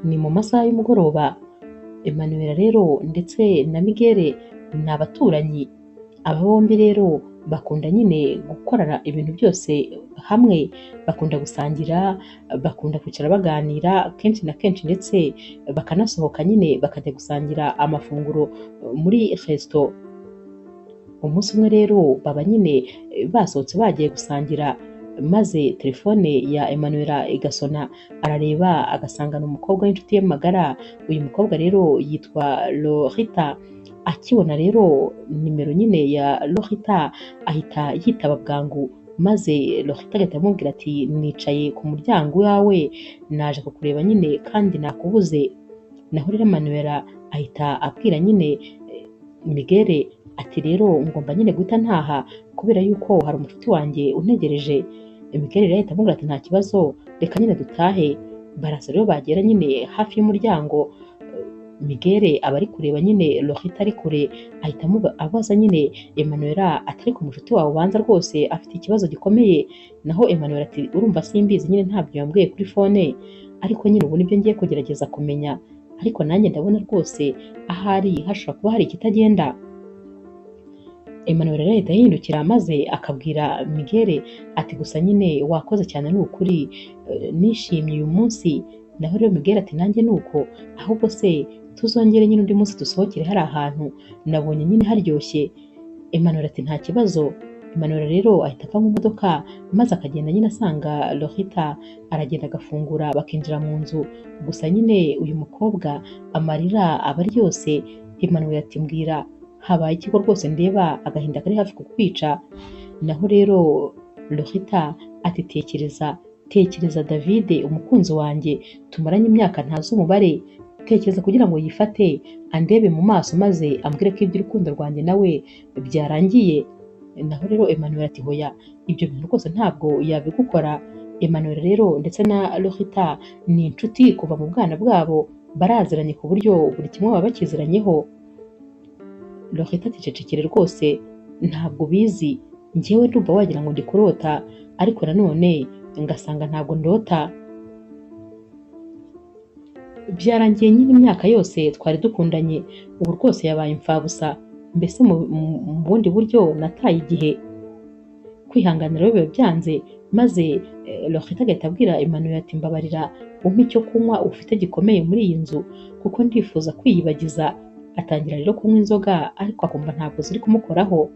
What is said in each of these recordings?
Ni mu masaha y'umugoroba, Emmanuel rero ndetse na Miguel ni abaturanyi. Aba bombi rero bakunda nyine gukorana ibintu byose hamwe, bakunda gusangira, bakunda kwicara baganira kenshi na kenshi, ndetse bakanasohoka nyine bakajya gusangira amafunguro muri resto. Umunsi umwe rero baba nyine basohotse bagiye gusangira, maze telefone ya Emmanuel igasona, arareba agasanga ni umukobwa w'inshuti ye magara. Uyu mukobwa rero yitwa Lorita. Akibona rero nimero nyine ya Lorita ahita yitaba bwangu, maze Lorita agahita amubwira ati nicaye ku muryango wawe naje kukureba nyine kandi nakubuze. Naho rero Emmanuel ahita abwira nyine Miguel ati rero ngomba nyine guhita ntaha kubera yuko hari umucuti wanjye untegereje. Miguel rero ahita amubwira ati nta kibazo, reka nyine dutahe. Baraza rero bagera nyine hafi y'umuryango, Miguel aba ari kureba nyine Lorita ari kure, ahita abaza nyine Emmanuel ati ariko umucuti wawe ubanza rwose afite ikibazo gikomeye. Naho Emmanuel ati urumva simbizi nyine ntabyo yambwiye kuri fone, ariko nyine ubu nibyo ngiye kugerageza kumenya, ariko nanjye ndabona rwose ahari hashobora kuba hari ikitagenda. Emmanuel rero ahita yihindukira maze akabwira Miguel ati gusa nyine wakoze cyane ni ukuri, nishimye uyu munsi. Naho rero Miguel ati nanjye ni uko, ahubwo se tuzongere nyine undi munsi dusohokere hari ahantu nabonye nyine haryoshye. Emmanuel ati nta kibazo. Emmanuel rero ahita ava mu modoka maze akagenda nyine asanga Lorita, aragenda agafungura bakinjira mu nzu. Gusa nyine uyu mukobwa amarira aba ari yose. Emmanuel ati mbwira habaye iki ko rwose ndeba agahinda kari hafi kukwica. Naho rero Lorita ati tekereza, tekereza David umukunzi wanjye tumaranye imyaka ntazi umubare, tekereza kugira ngo yifate andebe mu maso maze ambwire ko iby'urukundo rwanjye nawe byarangiye. Naho rero Emmanuel ati hoya, ibyo bintu rwose ntabwo yabigukora. Emmanuel rero ndetse na Lorita ni inshuti kuva mu bwana bwabo, baraziranye ku buryo buri kimwe baba bakiziranyeho. Lorita ati cecekere rwose ntabwo ubizi, njyewe ndumva wagira ngo ndi kurota, ariko nanone ngasanga ntabwo ndota. Byarangiye nyine imyaka yose twari dukundanye, ubu rwose yabaye imfabusa, mbese mu bundi buryo nataye igihe. Kwihanganira rero biba byanze, maze Lorita agahita abwira Emmanuel ati mbabarira umpe icyo kunywa ufite gikomeye muri iyi nzu kuko ndifuza kwiyibagiza. Atangira rero kunywa inzoga ariko akumva ntabwo ziri kumukoraho.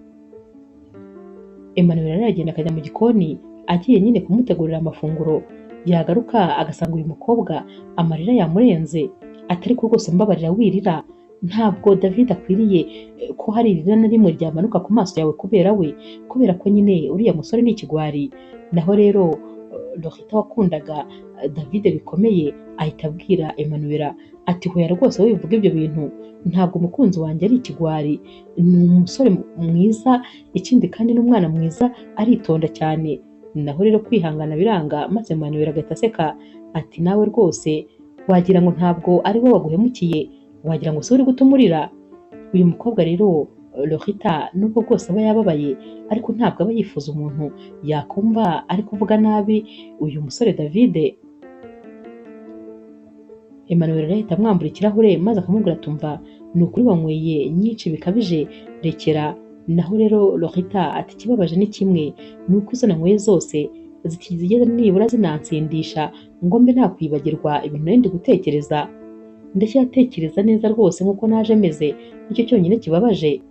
Emmanuel rero aragenda akajya mu gikoni agiye nyine kumutegurira amafunguro, yagaruka agasanga uyu mukobwa amarira yamurenze, atari ko rwose mbabarira wirira, ntabwo David akwiriye ko hari irira na rimwe ryamanuka ku maso yawe kubera we, kubera ko nyine uriya musore ni ikigwari. Naho rero Lorita wakundaga David bikomeye ahita abwira Emmanuel ati hoya rwose wowe wivuga ibyo bintu, ntabwo umukunzi wanjye ari ikigwari, ni umusore mwiza, ikindi kandi ni umwana mwiza, aritonda cyane. Naho rero kwihangana biranga, maze Emmanuel agahita aseka ati nawe rwose wagira ngo ntabwo ari wowe waguhemukiye, wagira ngo si uri gutumurira. Uyu mukobwa rero Lorita nubwo bwose aba yababaye, ariko ntabwo aba yifuza umuntu yakumva ari kuvuga nabi uyu musore David. Emmanuel rero ahita amwambura ikirahure maze akamubwira ati umva ni ukuri wanyweye nyinshi bikabije, rekera. Naho rero Lorita ati ikibabaje ni kimwe, ni uko izo nanyweye zose zigeze nibura zinansindisha ngo mbe nakwibagirwa ibintu nari ndi gutekereza. Ndacyatekereza neza rwose nk'uko naje meze, nicyo cyonyine kibabaje.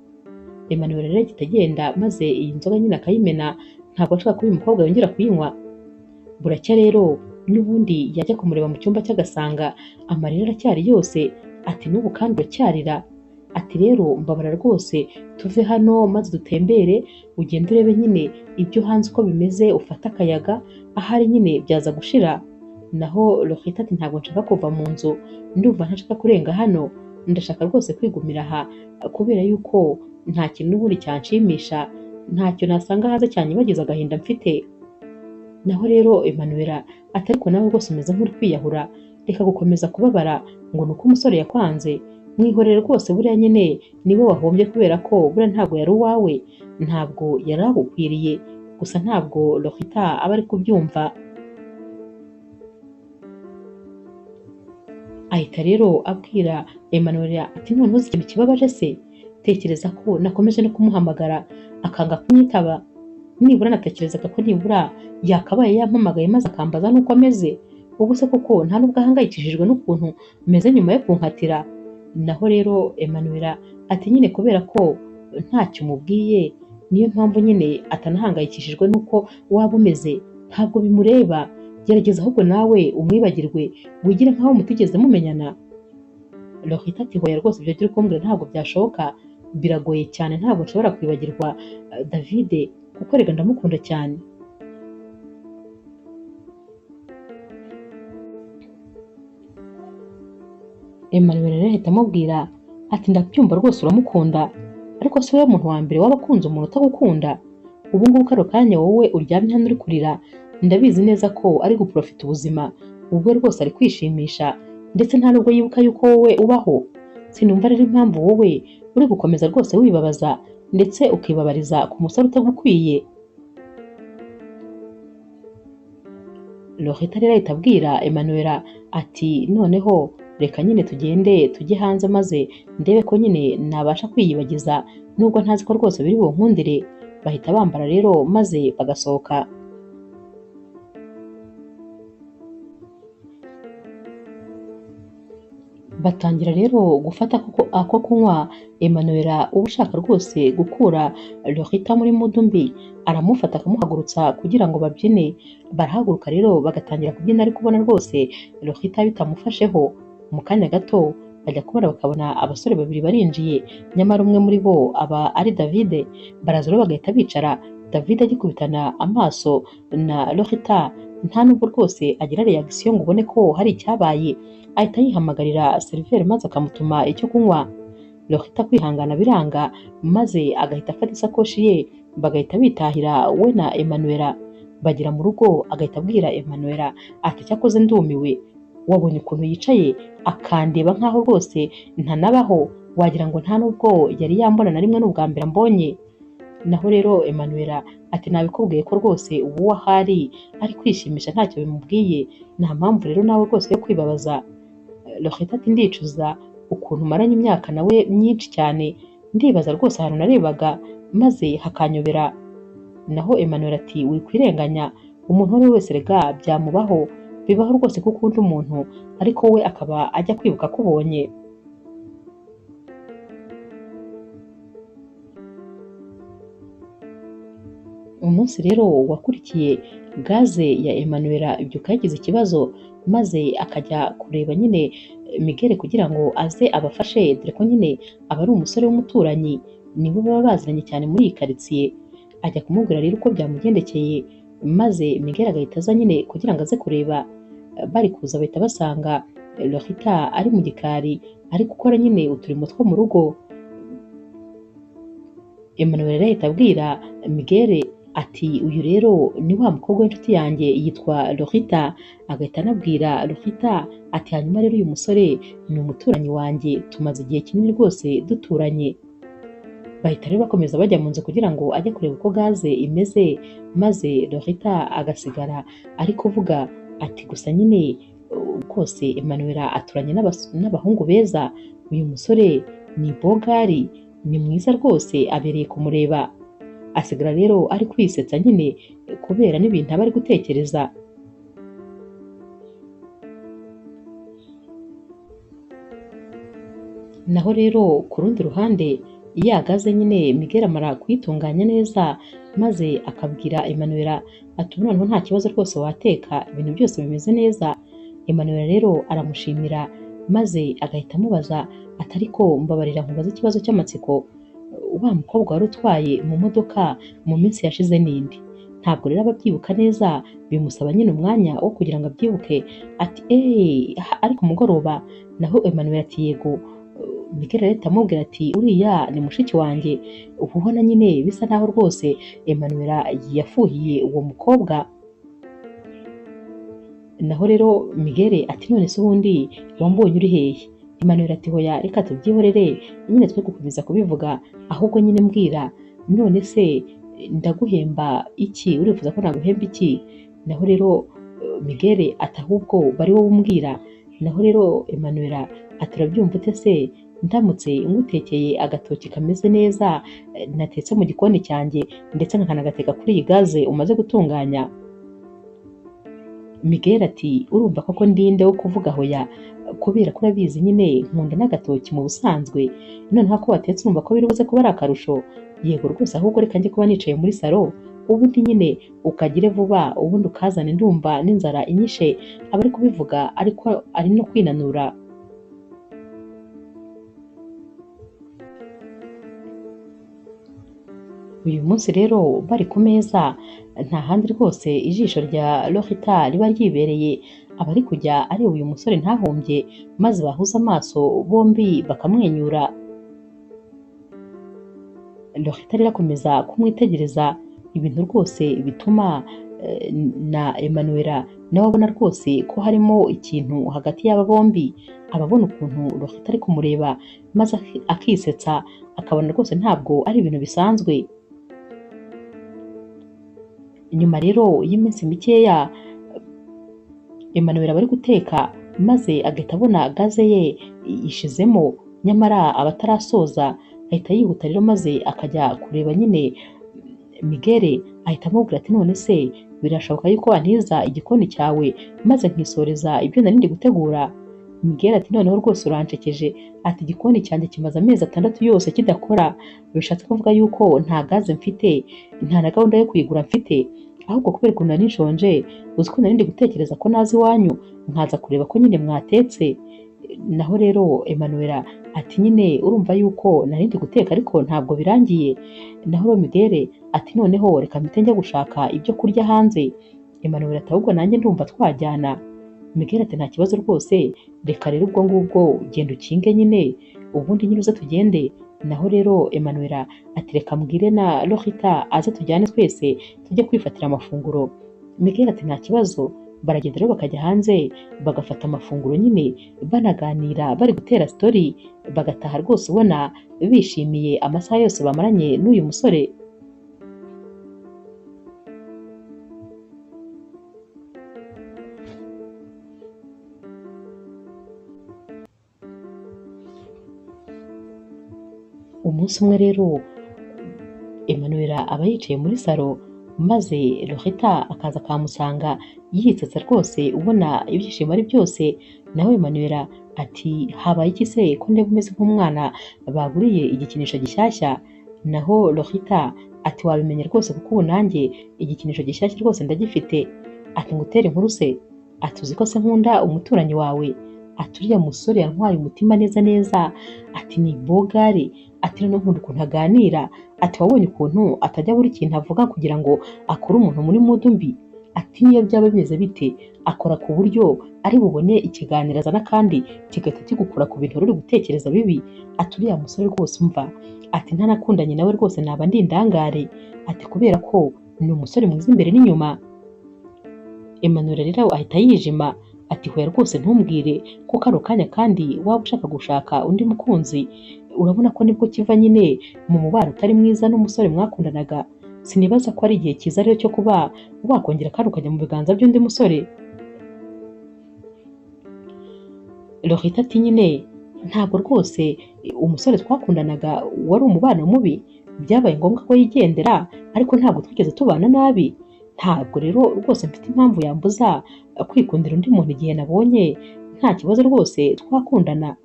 Emmanuel rero ahita agenda maze iyi nzoga nyine akayimena, ntabwo ashaka ko uyu mukobwa yongera kuyinywa. Buracya rero n'ubundi yajya kumureba mu cyumba cy'agasanga amarira aracyari yose, ati n'ubu kandi uracyarira. Ati rero mbabara rwose tuve hano maze dutembere, ugende urebe nyine ibyo hanze uko bimeze, ufate akayaga, ahari nyine byaza gushira. Naho Lorita ati ntabwo nshaka kuva mu nzu, ndumva ntashaka kurenga hano, ndashaka rwose kwigumira aha kubera yuko nta kintu n'ubundi cyanshimisha, ntacyo nasanga hanze cyanyibagiza agahinda mfite. Naho rero Emmanuel ati ariko nawe rwose umeze nk'uri kwiyahura, reka gukomeza kubabara ngo ni uko umusore yakwanze, mwihorere rwose buriya nyine niwe wahombye kubera ko buriya ntabwo yari uwawe, ntabwo yari agukwiriye. Gusa ntabwo Lorita aba ari kubyumva. Ahita rero abwira Emmanuel ati noneho uzi ikintu kibabaje se, tekereza ko nakomeje no kumuhamagara akanga kunyitaba, nibura natekerezaga ko nibura yakabaye yampamagaye maze akambaza n'uko ameze, ubu se koko nta nubwo ahangayikishijwe n'ukuntu meze nyuma yo kunkatira. Naho rero Emmanuel ati nyine kubera ko ntacyo umubwiye niyo mpamvu nyine atanahangayikishijwe n'uko waba umeze, ntabwo bimureba, gerageza ahubwo nawe umwibagirwe wigire nkaho mutigeze mumenyana. Lorita ati hoya rwose ibyo turi kumbwira ntabwo byashoboka, biragoye cyane, ntabwo nshobora kwibagirwa David kuko rega ndamukunda cyane. Emmanuel rero ahita amubwira ati ndabyumva rwose uramukunda, ariko si wowe muntu wa mbere waba akunze umuntu utagukunda, ubu ngubu kano kanya wowe uryamye hano uri kurira, ndabizi neza ko ari guprofita ubuzima, ubwo rwose ari kwishimisha ndetse nta nubwo yibuka yuko wowe ubaho, sinumva rero impamvu wowe uri gukomeza rwose wibabaza ndetse ukibabariza ku musore utagukwiye. Lorita rero ahita abwira Emmanuel ati noneho reka nyine tugende tujye hanze maze ndebe ko nyine nabasha kwiyibagiza nubwo ntazi ko rwose biri bunkundire. Bahita bambara rero maze bagasohoka. Batangira rero gufata ako kunywa. Emmanuel uba ushaka rwose gukura Lorita muri mudu mbi aramufata akamuhagurutsa kugira ngo babyine. Barahaguruka rero bagatangira kubyina, ariko ubona rwose Lorita bitamufasheho. Mu kanya gato bajya kubona bakabona abasore babiri barinjiye, nyamara umwe muri bo aba ari David. Baraza rero bagahita bicara, David agikubitana amaso na Lorita nta nubwo rwose agira reaction ngo ubone ko hari icyabaye, ahita yihamagarira seriveri maze akamutuma icyo kunywa. Lorita kwihangana biranga maze agahita afata isakoshi ye bagahita bitahira we na Emmanuel. Bagera mu rugo agahita abwira Emmanuel ati cyakoze ndumiwe, wabonye ukuntu yicaye akandeba nkaho rwose ntanabaho, wagira ngo nta nubwo yari yambona na rimwe n'ubwa mbere ambonye. Naho rero Emmanuel ati nabikubwiye ko rwose uwo ahari ari kwishimisha ntacyo bimubwiye, nta mpamvu rero nawe rwose yo kwibabaza. Lorita ati ndicuza ukuntu maranye imyaka nawe myinshi cyane, ndibaza rwose ahantu narebaga maze hakanyobera. Naho Emmanuel ati wikwirenganya, umuntu uwo ari we wese rega byamubaho, bibaho rwose ko ukunda umuntu ariko we akaba ajya kwibuka akubonye. Umunsi rero wakurikiye gaze ya Emmanuel ibyuka yagize ikibazo maze akajya kureba nyine Miguel kugira ngo aze abafashe, dore ko nyine aba ari umusore w'umuturanyi nibo baba baziranye cyane muri iyi karitsiye. Ajya kumubwira rero uko byamugendekeye maze Miguel agahita aza nyine kugira ngo aze kureba. Bari kuza bahita basanga Lorita ari mu gikari ari gukora nyine uturimo two mu rugo. Emmanuel ahita abwira Miguel ati uyu rero ni wa mukobwa w'inshuti yanjye yitwa Lorita. Agahita anabwira Lorita ati hanyuma rero uyu musore ni umuturanyi wanjye, tumaze igihe kinini rwose duturanye. Bahita rero bakomeza bajya mu nzu kugira ngo ajye kureba uko gaze imeze, maze Lorita agasigara ari kuvuga ati gusa nyine rwose Emmanuel aturanye n'abahungu beza, uyu musore ni bogari, ni mwiza rwose abereye kumureba. Asigara rero ari kwisetsa nyine kubera n'ibintu aba ari gutekereza. Naho rero ku rundi ruhande yagaze nyine Miguel amara kuyitunganya neza maze akabwira Emmanuel ati ubu noneho nta kibazo rwose wateka, ibintu byose bimeze neza. Emmanuel rero aramushimira maze agahita amubaza ati ariko mbabarira nkubaze ikibazo cy'amatsiko, wa mukobwa wari utwaye mu modoka mu minsi yashize n'indi? Ntabwo rero aba abyibuka neza, bimusaba nyine umwanya wo kugira ngo abyibuke. Ati ariko mugoroba. Naho Emmanuel ati yego. Miguel ahita amubwira ati uriya ni mushiki wanjye. Uba ubona nyine bisa naho rwose Emmanuel yafuhiye uwo mukobwa. Naho rero Miguel ati none se ubundi wambonye uri hehe? Emmanuel ati hoya reka tubyihorere nyine twe gukomeza kubivuga, ahubwo nyine mbwira none se ndaguhemba iki, urifuza ko naguhemba iki? Naho rero Miguel ati ahubwo bari wowe umbwira. Naho rero Emmanuel ati urabyumva ute se ndamutse ngutekeye agatoki kameze neza natetse mu gikoni cyanjye ndetse nkakanagateka kuri iyi gaze umaze gutunganya? Miguel ati urumva koko ndinde wo kuvuga hoya, kubera ko urabizi nyine nkunda n'agatoki mu busanzwe, noneho ko watetse urumva ko biri buze kuba ari akarusho. Yego rwose ahubwo reka njye kuba nicaye muri salo, ubundi nyine ukagire vuba ubundi ukazane, ndumva n'inzara inyishe. Aba ari kubivuga ariko ari no kwinanura. Uyu munsi rero bari ku meza nta handi rwose ijisho rya Lorita riba ryibereye, aba ari kujya areba uyu musore ntahumbye, maze bahuza amaso bombi bakamwenyura. Lorita rero akomeza kumwitegereza, ibintu rwose bituma na Emmanuel nawe abona rwose ko harimo ikintu hagati y'aba bombi. Aba abona ukuntu Lorita ari kumureba maze akisetsa, akabona rwose ntabwo ari ibintu bisanzwe. Nyuma rero y'iminsi mikeya Emmanuel aba ari guteka maze agahita abona gaze ye ishizemo, nyamara aba atarasoza ahita yihuta rero maze akajya kureba nyine Miguel, ahita amubwira ati none se birashoboka yuko wantiza igikoni cyawe maze nkisoreza ibyo nari ndi gutegura? Miguel ati noneho rwose urancekeje, ati igikoni cyanjye kimaze amezi 6 yose kidakora, bishatse kuvuga yuko nta gaze mfite, nta na gahunda yo kuyigura mfite, ahubwo kubera ukuntu nari nshonje uzi ko nari ndi gutekereza ko naza iwanyu nkaza kureba ko nyine mwatetse. Naho rero Emmanuel ati nyine urumva yuko nari ndi guteka ariko ntabwo birangiye. Naho rero Miguel ati noneho reka mpite njya gushaka ibyo kurya hanze. Emmanuel ati ahubwo nanjye ndumva twajyana. Miguel ati nta kibazo rwose, reka rero ubwo ngubwo genda ukinge nyine ubundi nyine uze tugende. Naho rero Emmanuel ati reka mbwire na Lorita aze tujyane twese tujye kwifatira amafunguro. Miguel ati nta kibazo. Baragenda rero bakajya hanze bagafata amafunguro nyine banaganira bari gutera story, bagataha rwose ubona bishimiye amasaha yose bamaranye n'uyu musore. Umunsi umwe rero Emmanuel aba yicaye muri salo maze Lorita akaza akamusanga yisetsa rwose ubona ibyishimo ari byose. Nawe Emmanuel ati habaye iki se ko ndeba umeze nk'umwana baguriye igikinisho gishyashya? Naho Lorita ati wabimenye rwose kuko ubu nanjye igikinisho gishyashya rwose ndagifite. Ati ngutere inkuru se? Ati uzi ko se nkunda umuturanyi wawe? Ati uriya musore yantwaye umutima neza neza, ati ni bogari, ati noneho nkunda ukuntu aganira, ati wabonye ukuntu atajya abura ikintu avuga kugira ngo akure umuntu muri mudu mbi, ati niyo byaba bimeze bite akora ku buryo ari bubone ikiganiro azana kandi kigahita kigukura ku bintu uri gutekereza bibi. Ati uriya musore rwose umva, ati ntanakundanye nawe rwose naba ndi indangare, ati kubera ko ni umusore mwiza imbere n'inyuma. Emmanuel rero ahita yijima ati hoya rwose ntumbwire ko kano kanya kandi waba ushaka gushaka undi mukunzi, urabona ko nibwo kiva nyine mu mubano utari mwiza n'umusore mwakundanaga, sinibaza ko ari igihe cyiza rero cyo kuba wakongera kandi ukajya mu biganza by'undi musore. Lorita ati nyine ntabwo rwose umusore twakundanaga wari umubano mubi, byabaye ngombwa ko yigendera ariko ntabwo twigeze tubana nabi, ntabwo rero rwose mfite impamvu yambuza kwikundira undi muntu igihe nabonye nta kibazo rwose twakundana.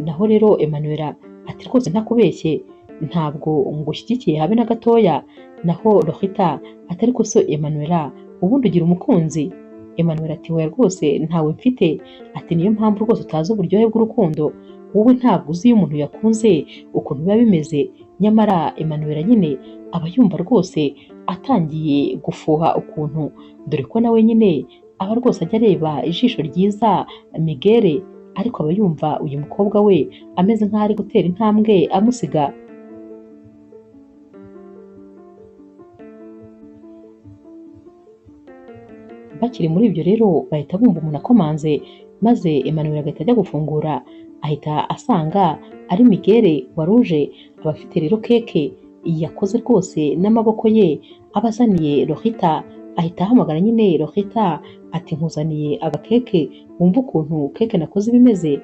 Naho rero Emmanuel ati rwose ntakubeshye ntabwo ngushyigikiye habe na gatoya. Naho Lorita ati ariko se Emmanuel ubundi ugira umukunzi? Emmanuel ati oya rwose ntawe mfite, ati niyo mpamvu rwose utazi uburyohe bw'urukundo, wowe ntabwo uzi iyo umuntu yakunze ukuntu biba bimeze. Nyamara Emmanuel nyine aba yumva rwose atangiye gufuha ukuntu, dore ko nawe nyine aba rwose ajya areba ijisho ryiza Miguel, ariko aba yumva uyu mukobwa we ameze nk'aho ari gutera intambwe amusiga. Bakiri muri ibyo rero bahita bumva umuntu akomanze, maze Emmanuel agahita ajya gufungura, ahita asanga ari Miguel waruje, aba afite rero keke yakoze rwose n'amaboko ye, aba azaniye Lorita, Ahita ahamagara nyine Lorita ati nkuzaniye agakeke wumva ukuntu keke nakoze ibimeze.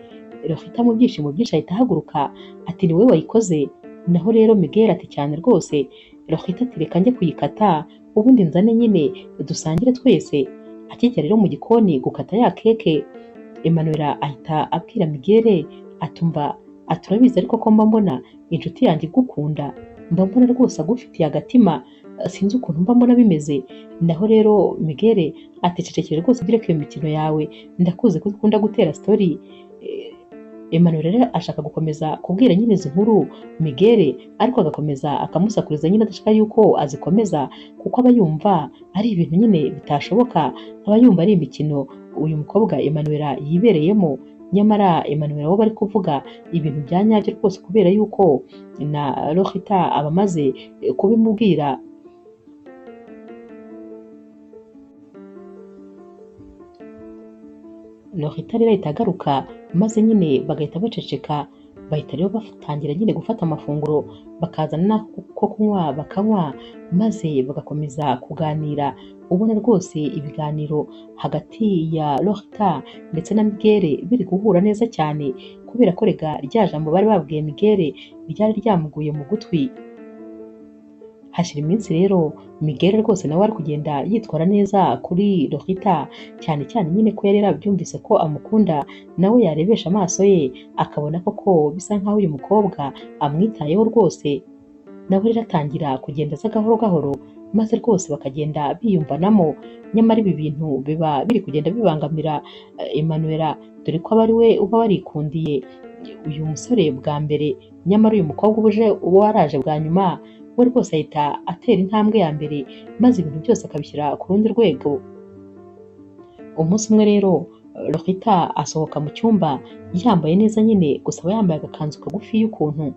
Lorita mu byishimo byinshi ahita ahaguruka ati ni wowe wayikoze? Naho rero Miguel ati cyane rwose. Lorita ati reka njye kuyikata ubundi nzane nyine dusangire twese. Akigera rero mu gikoni gukata ya keke, Emmanuel ahita abwira Miguel atumva aturabizi ariko ko mba mbona inshuti yanjye igukunda, mba mbona rwose agufitiye agatima, sinzi ukuntu mba mbona bimeze. Naho rero Miguel ati cecekere rwose ugire iyo mikino yawe, ndakuzi ko ukunda gutera story. Emmanuel rero ashaka gukomeza kubwira nyine izi nkuru Miguel, ariko agakomeza akamusakuriza nyine adashaka yuko azikomeza, kuko aba yumva ari ibintu nyine bitashoboka, aba yumva ari imikino uyu mukobwa Emmanuel yibereyemo. Nyamara Emmanuel wo bari kuvuga ibintu bya nyabyo rwose, kubera yuko na Lorita aba amaze kubimubwira. Lorita rero ahita agaruka maze nyine bagahita baceceka, bahita rero batangira nyine gufata amafunguro, bakazana n'ako kunywa bakanywa, maze bagakomeza kuganira. Ubona rwose ibiganiro hagati ya Lorita ndetse na Miguel biri guhura neza cyane, kubera ko rega rya jambo bari babwiye Miguel ryari ryamuguye mu gutwi. Hashira iminsi rero Miguel rwose nawe ari kugenda yitwara neza kuri Lorita, cyane cyane nyine ko yari yarabyumvise ko amukunda, nawe yarebesha amaso ye akabona koko bisa nkaho uyu mukobwa amwitayeho rwose. Nawe rero atangira kugenda aza gahoro gahoro, maze rwose bakagenda biyumvanamo. Nyamara ibi bintu biba biri kugenda bibangamira Emmanuel, dore ko aba ari we uba warikundiye uyu musore bwa mbere, nyamara uyu mukobwa uje uba waraje bwa nyuma we rwose ahita atera intambwe ya mbere, maze ibintu byose akabishyira ku rundi rwego. Umunsi umwe rero Lorita asohoka mu cyumba yambaye neza nyine, gusa aba yambaye agakanzu kagufi y'ukuntu,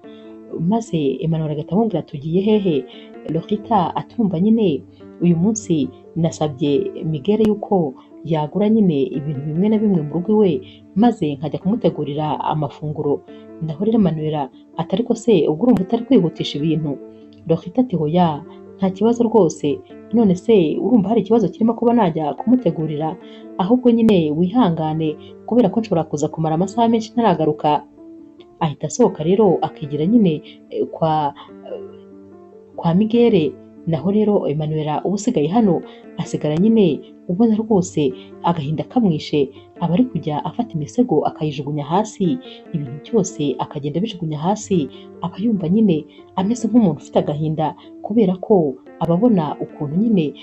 maze Emmanuel agahita amubwira tugiye hehe? Lorita atumva nyine uyu munsi nasabye Miguel yuko yagura nyine ibintu bimwe na bimwe mu rugo iwe, maze nkajya kumutegurira amafunguro. Naho rero Emmanuel ati ariko se ubwo urumva utari kwihutisha ibintu? Lorita ati hoya nta kibazo rwose, none se urumva hari ikibazo kirimo kuba najya kumutegurira? Ahubwo nyine wihangane kubera ko nshobora kuza kumara amasaha menshi ntaragaruka. Ahita asohoka rero akigira nyine kwa Miguel. Naho rero Emmanuel uba usigaye hano asigara nyine ubona rwose agahinda kamwishe, aba ari kujya afata imisego akayijugunya hasi, ibintu byose akagenda abijugunya hasi, aba yumva nyine ameze nk'umuntu ufite agahinda, kubera ko ababona ukuntu nyine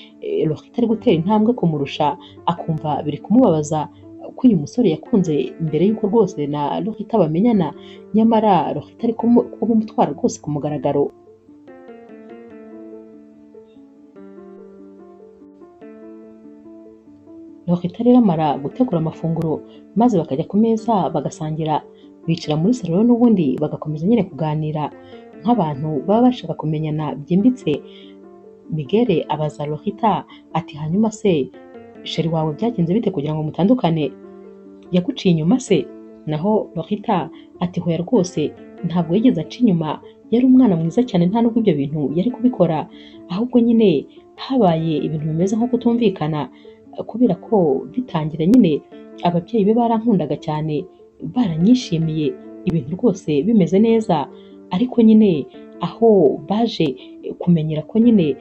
Lorita ari gutera intambwe kumurusha, akumva biri kumubabaza ko uyu musore yakunze mbere y'uko rwose na Lorita bamenyana, nyamara Lorita ari kumutwara rwose ku mugaragaro. Lorita rero amara gutegura amafunguro maze bakajya ku meza bagasangira, bicara muri salo n'ubundi bagakomeza nyine kuganira nk'abantu baba bashaka kumenyana byimbitse. Miguel abaza Lorita ati hanyuma se sheri wawe byagenze bite kugira ngo mutandukane? Yaguciye inyuma se? Naho Lorita ati hoya rwose ntabwo yigeze aca inyuma, yari umwana mwiza cyane nta nubwo ibyo bintu yari kubikora, ahubwo nyine habaye ibintu bimeze nko kutumvikana, kubera ko bitangira nyine ababyeyi be barankundaga cyane, baranyishimiye, ibintu rwose bimeze neza, ariko nyine aho baje kumenyera ko nyine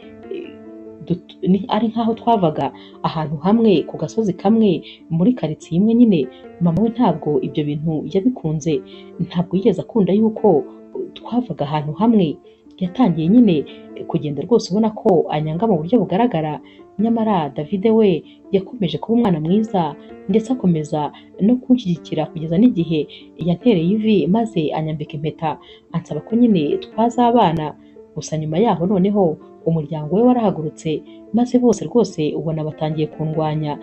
ari nkaho twavaga ahantu hamwe ku gasozi kamwe muri karitsiye imwe nyine, mama we ntabwo ibyo bintu yabikunze, ntabwo yigeze akunda yuko twavaga ahantu hamwe. Yatangiye nyine kugenda rwose ubona ko anyanga mu buryo bugaragara, nyamara David we yakomeje kuba umwana mwiza ndetse akomeza no kunshyigikira kugeza n'igihe yantereye ivi maze anyambika impeta ansaba ko nyine twazabana. Gusa nyuma yaho noneho umuryango we warahagurutse maze bose rwose ubona batangiye kundwanya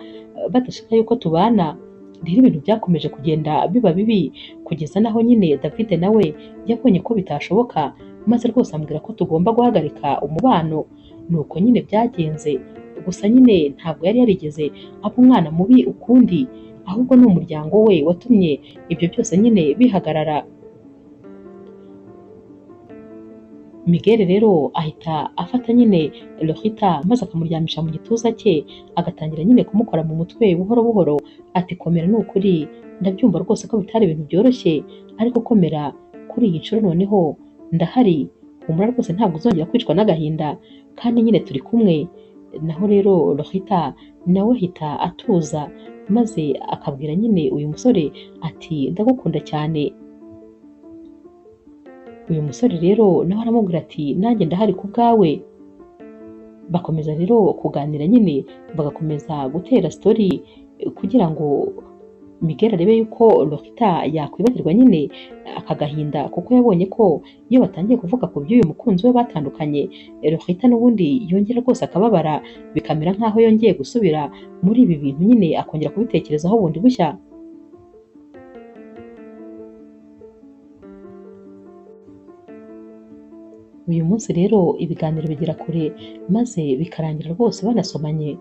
badashaka yuko tubana. Rero ibintu byakomeje kugenda biba bibi kugeza naho nyine David nawe yabonye ko bitashoboka, maze rwose ambwira ko tugomba guhagarika umubano. Nuko nyine byagenze. Gusa nyine ntabwo yari yarigeze aba umwana mubi ukundi, ahubwo ni umuryango we watumye ibyo byose nyine bihagarara. Miguel rero ahita afata nyine Lorita maze akamuryamisha mu gituza cye, agatangira nyine kumukora mu mutwe buhoro buhoro, ati komera ni ukuri ndabyumva rwose ko bitari ibintu byoroshye, ariko komera kuri iyi nshuro noneho ndahari, humura rwose ntabwo uzongera kwicwa n'agahinda kandi nyine turi kumwe. Naho rero Lorita nawe ahita atuza maze akabwira nyine uyu musore ati ndagukunda cyane. Uyu musore rero nawe aramubwira ati nanjye ndahari ku bwawe. Bakomeza rero kuganira nyine, bagakomeza gutera story kugira ngo Miguel arebe yuko Lorita yakwibagirwa nyine aka gahinda, kuko yabonye ko iyo batangiye kuvuga ku by'uyu mukunzi we batandukanye, Lorita n'ubundi yongera rwose akababara, bikamera nk'aho yongeye gusubira muri ibi bintu nyine akongera kubitekerezaho bundi bushya. Uyu munsi rero ibiganiro bigera kure maze bikarangira rwose banasomanye.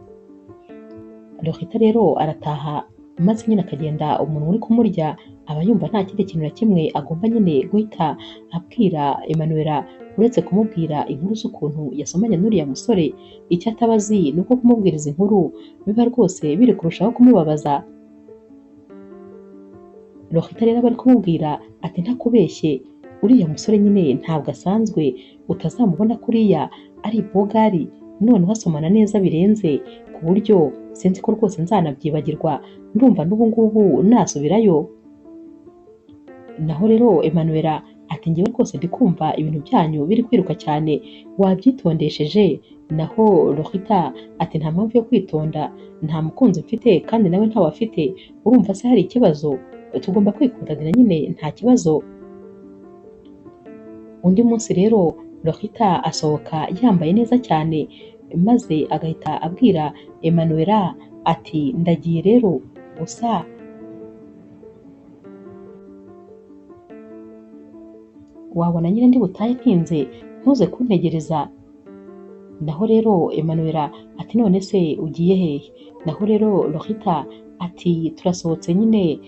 Lorita rero arataha maze nyine akagenda umuntu uri kumurya aba yumva nta kindi kintu na kimwe agomba nyine guhita abwira Emmanuel uretse kumubwira inkuru z'ukuntu yasomanye n'uriya musore. Icyo ataba azi ni uko kumubwira izi nkuru biba rwose biri kurushaho kumubabaza. Lorita rero aba ari kumubwira ati ntakubeshye uriya musore nyine ntabwo asanzwe, utazamubona kuriya ari ibogari, noneho asomana neza birenze ku buryo sinzi ko rwose nzanabyibagirwa, ndumva n'ubu ngubu nasubirayo. Naho rero Emmanuel ati njyewe rwose ndi kumva ibintu byanyu biri kwiruka cyane, wabyitondesheje. Naho Lorita ati nta mpamvu yo kwitonda, nta mukunzi mfite kandi nawe ntawe afite, urumva se hari ikibazo? Tugomba kwikundanira nyine nta kibazo. Undi munsi rero Lorita asohoka yambaye neza cyane maze agahita abwira Emmanuel ati ndagiye rero gusa wabona nyine ndi butahe ntinze ntuze kuntegereza. Naho rero Emmanuel ati none se ugiye hehe? Naho rero Lorita ati turasohotse nyine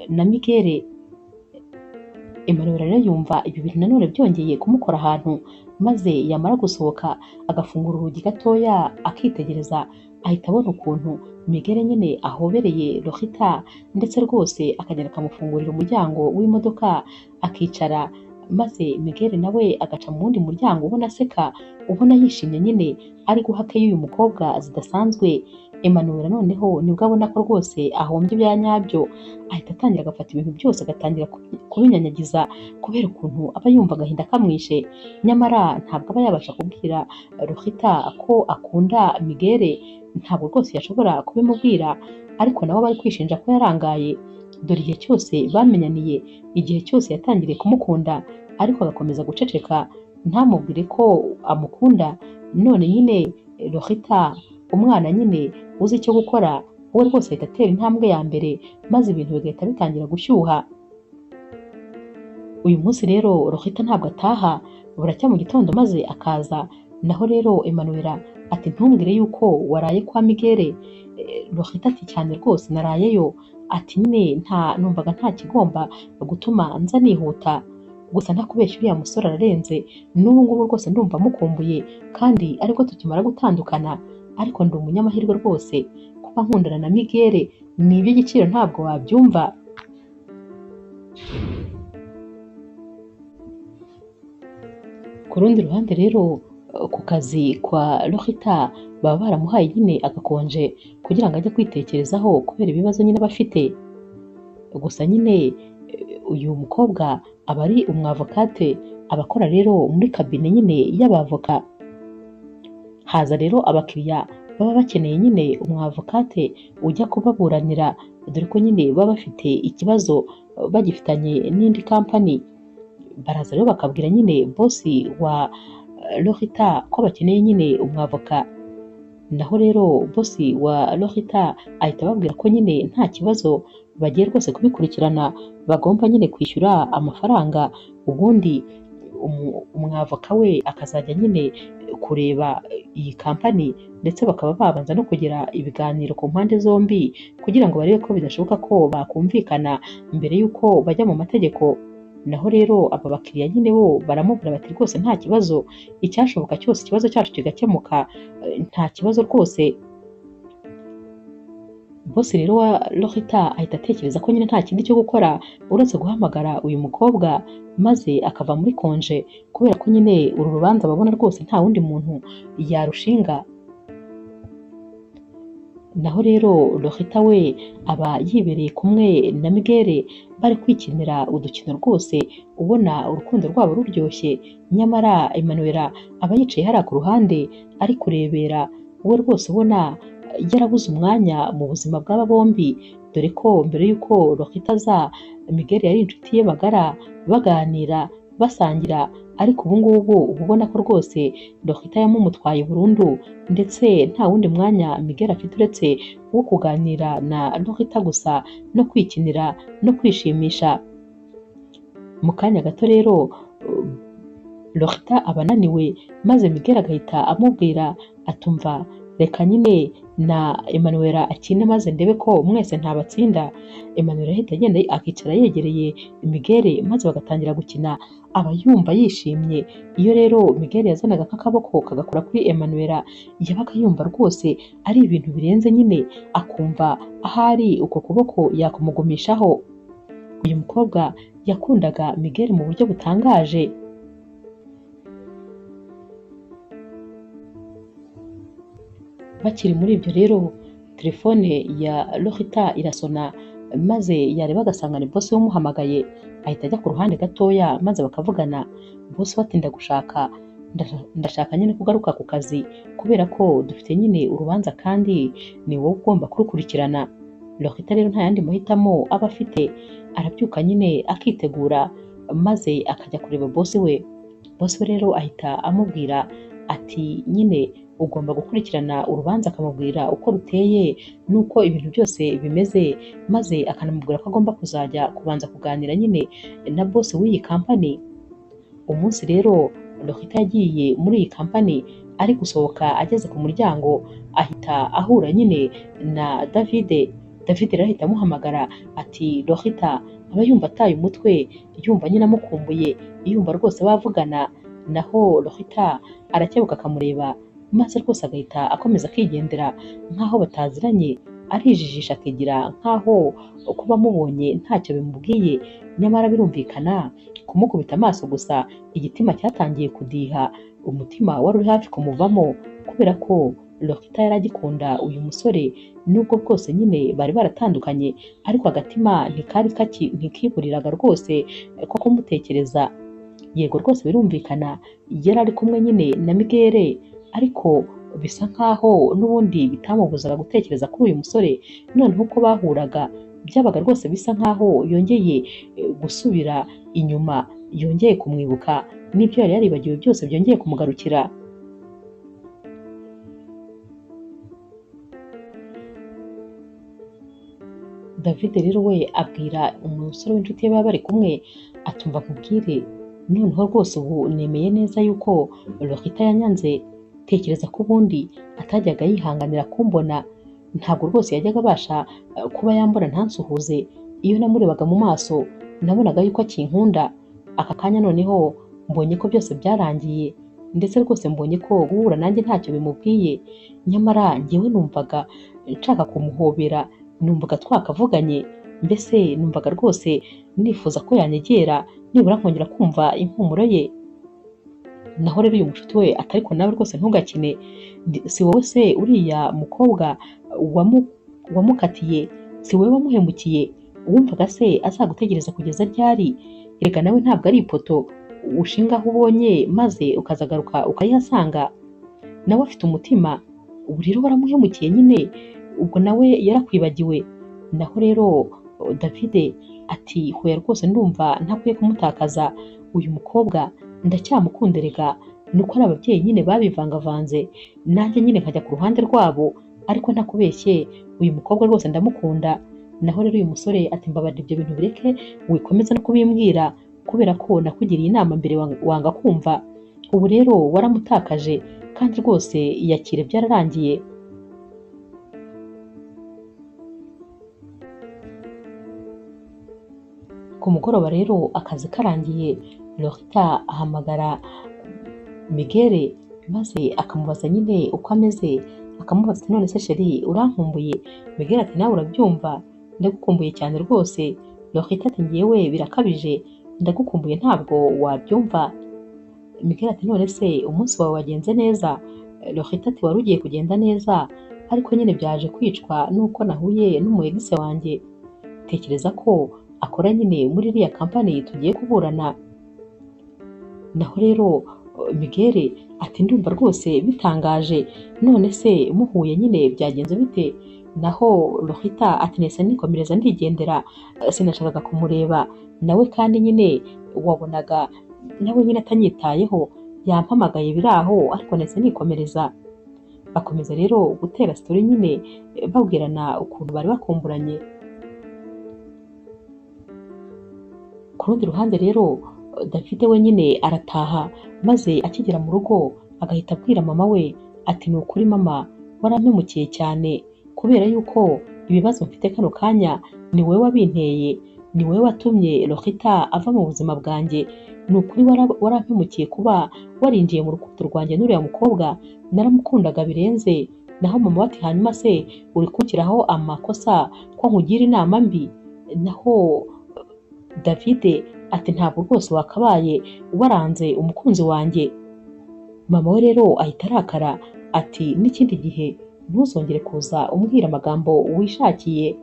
na Miguel. Emmanuel rero yumva ibi bintu nanone byongeye kumukora ahantu, maze yamara gusohoka agafungura urugi gatoya akitegereza, ahita abona ukuntu Miguel nyine ahobereye Lorita ndetse rwose akagenda akamufungurira umuryango w'imodoka akicara, maze Miguel nawe agaca mu wundi muryango ubona aseka, ubona yishimye nyine ari guha keya uyu mukobwa zidasanzwe. Emmanuel noneho nibwo abona ko rwose ahombye ibya nyabyo, ahita atangira agafata ibintu byose agatangira kubinyanyagiza kubera ukuntu aba yumva agahinda kamwishe, nyamara ntabwo aba yabasha kubwira Lorita ko akunda Miguel, ntabwo rwose yashobora kubimubwira, ariko nabo bari kwishinja ko yarangaye. Dore igihe cyose bamenyaniye, igihe cyose yatangiriye kumukunda, ariko agakomeza guceceka ntamubwire ko amukunda. None nyine Lorita umwana nyine uzi icyo gukora, we rwose ahita atera intambwe ya mbere maze ibintu bigahita bitangira gushyuha. Uyu munsi rero Lorita ntabwo ataha, buracya mu gitondo maze akaza. Naho rero Emmanuel ati ntumbwire yuko waraye kwa Miguel. Lorita ati cyane rwose narayeyo, ati nyine nta numvaga nta kigomba gutuma nza nihuta, gusa ntakubeshya uriya musore ararenze, n'ubu ngubu rwose ndumva mukumbuye kandi ariko tukimara gutandukana, ariko ndi umunyamahirwe rwose kuba nkundana na Miguel ni iby'igiciro ntabwo wabyumva. Ku rundi ruhande rero ku kazi kwa Lorita baba baramuhaye nyine agakonje kugira ngo ajye kwitekerezaho kubera ibibazo nyine aba afite. Gusa nyine uyu mukobwa aba ari umwavokate, aba akora rero muri kabine nyine y'abavoka. Haza rero abakiriya baba bakeneye nyine umwavokate ujya kubaburanira, dore ko nyine baba bafite ikibazo bagifitanye n'indi kampani. Baraza rero bakabwira nyine bosi wa Lorita ko bakeneye nyine umwavoka. Naho rero bosi wa Lorita ahita ababwira ko nyine nta kibazo bagiye rwose kubikurikirana, bagomba nyine kwishyura amafaranga, ubundi umwavoka we akazajya nyine kureba iyi kampani, ndetse bakaba babanza no kugira ibiganiro ku mpande zombi kugira ngo barebe ko bidashoboka ko bakumvikana mbere y'uko bajya mu mategeko. Naho rero aba bakiriya nyine bo baramubwira bati rwose nta kibazo, icyashoboka cyose ikibazo cyacu kigakemuka, nta kibazo rwose. Bosi rero wa Lorita ahita atekereza ko nyine nta kindi cyo gukora uretse guhamagara uyu mukobwa maze akava muri konje, kubera ko nyine uru rubanza babona rwose nta wundi muntu yarushinga. Naho rero Lorita we aba yibereye kumwe na Miguel bari kwikinira udukino rwose, ubona urukundo rwabo ruryoshye, nyamara Emmanuel aba yicaye hariya ku ruhande ari kurebera, we rwose ubona yarabuze umwanya mu buzima bw'aba bombi, dore ko mbere y'uko Lorita aza Miguel yari inshuti ye magara, baganira basangira, ariko ubu ngubu uba ubona ko rwose Lorita yamumutwaye burundu, ndetse nta wundi mwanya Miguel afite uretse wo kuganira na Lorita gusa no kwikinira no kwishimisha. Mu kanya gato rero Lorita aba ananiwe, maze Miguel agahita amubwira atumva reka nyine na Emmanuel akine maze ndebe ko mwese ntabatsinda. Emmanuel ahita agenda akicara yegereye Miguel maze bagatangira gukina, aba yumva yishimye. Iyo rero Miguel yazanaga nk'akaboko kagakora kuri Emmanuel, yabaga yumva rwose ari ibintu birenze nyine, akumva ahari uko kuboko yakumugumishaho. Uyu mukobwa yakundaga Miguel mu buryo butangaje. Bakiri muri ibyo rero telefone ya Lorita irasona, maze yareba agasanga ni bosi umuhamagaye, ahita ajya ku ruhande gatoya maze bakavugana. Bosi we ati ndagushaka, ndashaka nyine kugaruka ku kazi kubera ko dufite nyine urubanza kandi ni wowe ugomba kurukurikirana. Lorita rero nta yandi mahitamo aba afite, arabyuka nyine akitegura maze akajya kureba bosi we. Bosi we rero ahita amubwira ati nyine ugomba gukurikirana urubanza, akamubwira uko ruteye n'uko ibintu byose bimeze, maze akanamubwira ko agomba kuzajya kubanza kuganira nyine na bosi w'iyi kampani. Umunsi rero Lorita yagiye muri iyi kampani, ari gusohoka ageze ku muryango ahita ahura nyine na Davide. David rero ahita amuhamagara ati Lorita, aba yumva ataye umutwe, yumva nyine amukumbuye, yumva rwose bavugana. Naho Lorita arakebuka akamureba, maze rwose agahita akomeza akigendera nk'aho bataziranye, arijijisha akigira nk'aho kuba amubonye ntacyo bimubwiye, nyamara birumvikana kumukubita amaso gusa igitima cyatangiye kudiha, umutima wari uri hafi kumuvamo, kubera ko Lorita yari agikunda uyu musore nubwo bwose nyine bari baratandukanye, ariko agatima ntikari ntikiburiraga rwose ko kumutekereza. Yego rwose birumvikana yari ari kumwe nyine na Miguel, ariko bisa nkaho n'ubundi bitamubuzaga gutekereza kuri uyu musore. Noneho uko bahuraga byabaga rwose bisa nkaho yongeye gusubira inyuma, yongeye kumwibuka, n'ibyo yari yaribagiwe byose byongeye kumugarukira. David rero we abwira umusore w'inshuti ye baba bari kumwe atumva nkubwire, noneho rwose ubu nemeye neza yuko Lorita yanyanze. Tekereza ko ubundi atajyaga yihanganira kumbona, ntabwo rwose yajyaga abasha kuba yambona ntansuhuze. Iyo namurebaga mu maso nabonaga yuko akinkunda. Aka kanya noneho mbonye ko byose byarangiye, ndetse rwose mbonye ko guhura nanjye ntacyo bimubwiye. Nyamara njyewe numvaga nshaka kumuhobera, numvaga twakavuganye, mbese numvaga rwose nifuza ko yanyegera nibura nkongera kumva impumuro ye. Naho rero uyu mushuti we atariko nawe rwose ntugakine, si wowe se uriya mukobwa wamukatiye, si wowe wamuhemukiye, wumvaga se azagutegereza kugeza ryari? Erega nawe ntabwo ari ipoto ushinga aho ubonye maze ukazagaruka ukayihasanga. Nawe afite umutima, ubu rero waramuhemukiye nyine, ubwo nawe yarakwibagiwe. Naho rero David ati hoya rwose ndumva ntakwiye kumutakaza, uyu mukobwa ndacyamukunda erega, nuko ari ababyeyi nyine babivangavanze, nanjye nyine nkajya ku ruhande rwabo, ariko ntakubeshye uyu mukobwa rwose ndamukunda. Naho rero uyu musore ati mbabarira ibyo bintu bireke, wikomeza no kubimbwira kubera ko nakugiriye inama mbere wanga kumva, ubu rero waramutakaje kandi rwose iyakire byararangiye. Ku mugoroba rero akazi karangiye, Lorita ahamagara Miguel maze akamubaza nyine uko ameze, akamubaza ati none se chérie urankumbuye? Miguel ati nawe urabyumva ndagukumbuye cyane rwose. Lorita ati njyewe birakabije ndagukumbuye ntabwo wabyumva. Miguel ati none se umunsi wawe wagenze neza? Lorita ati wari ugiye kugenda neza ariko nyine byaje kwicwa nuko nahuye n'umu ex wanjye, tekereza ko akora nyine muri iriya kampani tugiye kuburana. Naho rero Miguel ati ndumva rwose bitangaje, none se muhuye nyine byagenze bite? Naho Lorita ati nese nikomereza ndigendera, sinashakaga kumureba nawe kandi nyine wabonaga nawe nyine atanyitayeho, yampamagaye biraho ariko nese nikomereza. Bakomeza rero gutera story nyine babwirana ukuntu bari bakumburanye. Ku rundi ruhande rero David we nyine arataha, maze akigera mu rugo agahita abwira mama we ati ni ukuri mama warampemukiye cyane, kubera yuko ibibazo mfite kano kanya ni wowe wabinteye, ni wowe watumye Lorita ava mu buzima bwanjye, ni ukuri warampemukiye kuba warinjiye mu rukundo rwanjye n'uriya mukobwa, naramukundaga birenze. Naho mama we ati hanyuma se uri kunshyiraho amakosa ko nkugira inama mbi? Naho David ati ntabwo rwose wakabaye waranze umukunzi wanjye. Mama we rero ahita arakara ati n'ikindi gihe ntuzongere kuza umbwira amagambo wishakiye.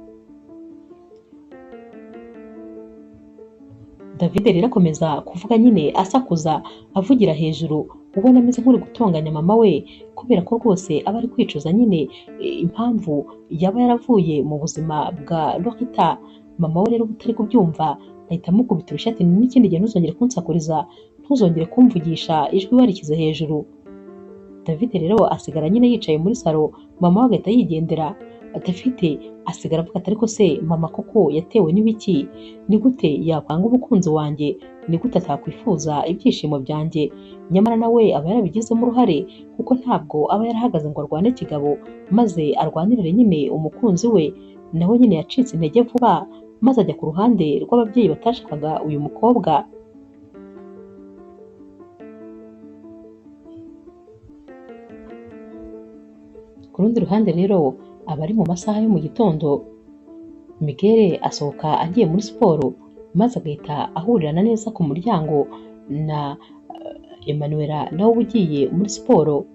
David rero akomeza kuvuga nyine asakuza avugira hejuru, ubona ameze nk'uri gutonganya mama we, kubera ko rwose aba ari kwicuza nyine impamvu yaba yaravuye mu buzima bwa Lorita. Mama we rero utari kubyumva ahita amukubita urushyi ati n'ikindi gihe ntuzongere kunsakuriza, ntuzongere kumvugisha ijwi warishyize hejuru. David rero asigara nyine yicaye muri salo, mama we agahita yigendera. David asigara avuga ati ariko se mama koko yatewe n'ibiki? Ni gute yakwanga umukunzi wanjye? Ni gute atakwifuza ibyishimo byanjye? Nyamara nawe aba yarabigizemo uruhare, kuko ntabwo aba yarahagaze ngo arwane kigabo maze arwanirire nyine umukunzi we. Nawe nyine yacitse intege vuba maze ajya ku ruhande rw'ababyeyi batashakaga uyu mukobwa. Ku rundi ruhande rero abari mu masaha yo mu gitondo, Miguel asohoka agiye muri siporo maze agahita ahurirana neza ku muryango na Emanuela nawe ugiye muri siporo.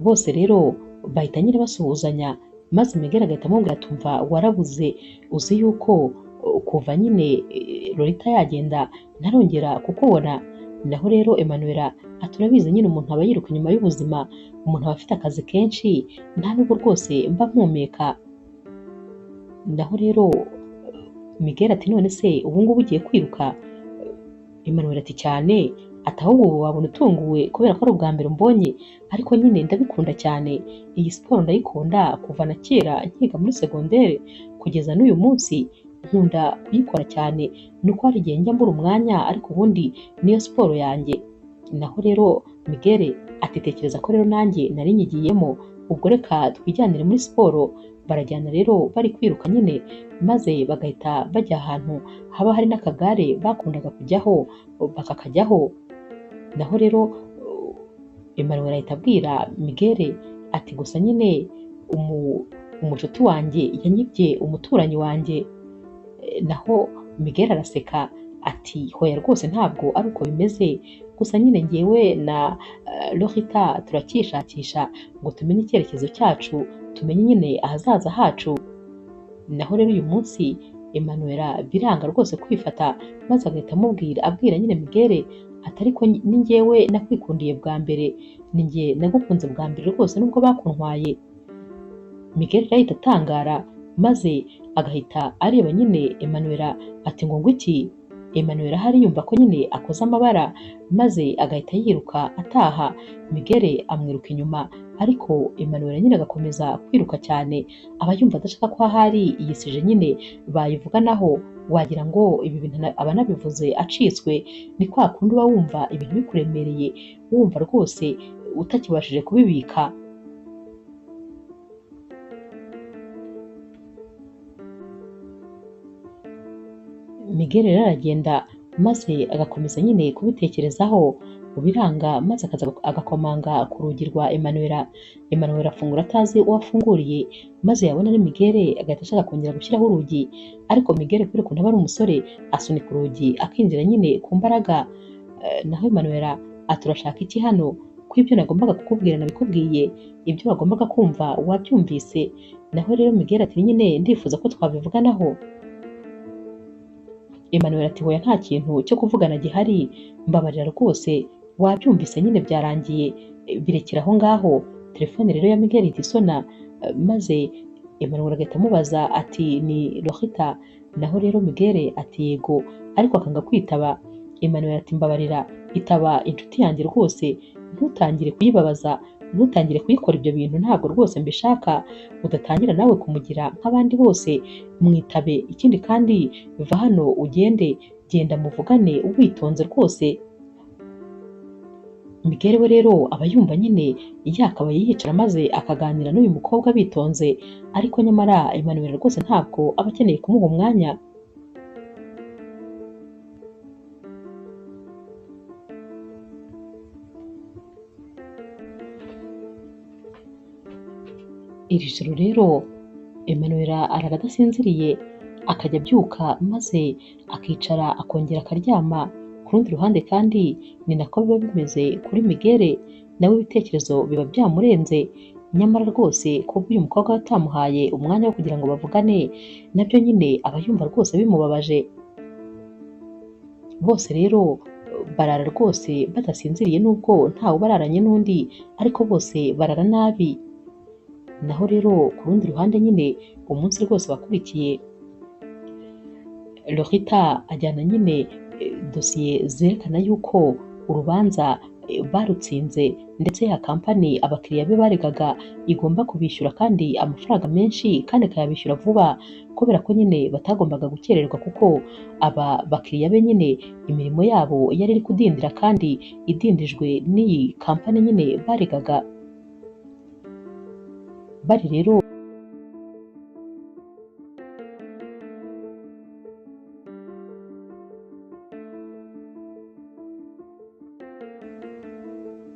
Bose rero bahita nyine basuhuzanya, maze Miguel agahita amubwira ati umva warabuze, uzi yuko kuva nyine Lorita yagenda ntarongera kukubona. Naho rero Emanuela ati urabizi nyine umuntu aba yiruka inyuma y'ubuzima, umuntu aba afite akazi kenshi, nta nubwo rwose mba mpumeka. Naho rero Miguel ati none se ubu ngubu ugiye kwiruka? Emmanuel ati cyane, ati ahubwo wabona utunguwe kubera ko ari ubwa mbere mbonye, ariko nyine ndabikunda cyane, iyi siporo ndayikunda kuva na kera nkiga muri segondere kugeza n'uyu munsi nkunda kuyikora cyane, nuko hari igihe njya mbura umwanya ariko ubundi niyo siporo yanjye. Naho rero Miguel ati tekereza ko rero nanjye nari nyigiyemo, ubwo reka twijyanire muri siporo. Barajyana rero bari kwiruka nyine, maze bagahita bajya ahantu haba hari n'akagare bakundaga kujyaho bakakajyaho. Naho rero Emmanuel ahita abwira Miguel ati gusa nyine umushuti wanjye yanyibye umuturanyi wanjye. Naho Miguel araseka ati hoya rwose ntabwo ari uko bimeze, gusa nyine njyewe na Lorita turacyishakisha ngo tumenye icyerekezo cyacu, tumenye nyine ahazaza hacu. Naho rero uyu munsi Emmanuel biranga rwose kwifata, maze agahita amubwira abwira nyine Miguel ati ariko ni njyewe nakwikundiye bwa mbere, ni njye nagukunze bwa mbere rwose nubwo bakuntwaye. Miguel ahita atangara maze agahita areba nyine Emmanuel ati ngo ngwiki? Emmanuel ahari yumva ko nyine akoze amabara, maze agahita yiruka ataha. Miguel amwiruka inyuma, ariko Emmanuel nyine agakomeza kwiruka cyane, aba yumva adashaka ko ahari iyi sije nyine bayivuganaho, wagira ngo ibi bintu aba anabivuze acitswe. Ni kwa kundi uba wumva ibintu bikuremereye, wumva rwose utakibashije kubibika. Miguel rero aragenda maze agakomeza nyine kubitekerezaho biranga, maze akaza agakomanga ku rugi rwa Emmanuel. Emmanuel afungura atazi uwo afunguriye, maze yabona ari Miguel agahita ashaka kongera gushyiraho urugi, ariko Miguel kubera ukuntu aba ari umusore asunika urugi akinjira nyine ku mbaraga. Naho Emmanuel ati urashaka iki hano? Ko ibyo nagombaga kukubwira nabikubwiye, ibyo wagombaga kumva wabyumvise. Naho rero Miguel ati nyine ndifuza ko twabivuganaho. Emmanuel ati hoya nta kintu cyo kuvugana gihari, mbabarira rwose, wabyumvise nyine byarangiye, birekera aho ngaho. Telefone rero ya Miguel ihita isona, maze Emmanuel agahita amubaza ati ni Lorita? Naho rero Miguel ati yego, ariko akanga kwitaba. Emmanuel ati mbabarira, itaba inshuti yanjye rwose, ntutangire kuyibabaza, ntutangire kuyikora ibyo bintu, ntabwo rwose mbishaka, udatangira nawe kumugira nk'abandi bose, mwitabe. Ikindi kandi va hano ugende, genda muvugane witonze rwose. Miguel we rero aba yumva nyine yakabaye yicara maze akaganira n'uyu mukobwa bitonze, ariko nyamara Emmanuel rwose ntabwo aba akeneye kumuha umwanya. Iri joro rero Emmanuel arara adasinziriye, akajya abyuka maze akicara akongera akaryama. Ku rundi ruhande kandi ni nako biba bimeze kuri Miguel, nawe ibitekerezo biba byamurenze, nyamara rwose kuba uyu mukobwa atamuhaye umwanya wo kugira ngo bavugane nabyo nyine aba yumva rwose bimubabaje. Bose rero barara rwose badasinziriye nubwo ntawe bararanye n'undi, ariko bose barara nabi. Naho rero ku rundi ruhande nyine umunsi rwose wakurikiye, Lorita ajyana nyine dosiye zerekana yuko urubanza barutsinze, ndetse ya kampani abakiriya be baregaga igomba kubishyura kandi amafaranga menshi kandi ikayabishyura vuba, kubera ko nyine batagombaga gukererwa kuko aba bakiriya be nyine imirimo yabo yari iri kudindira kandi idindijwe n'iyi kampani nyine baregaga. Bari rero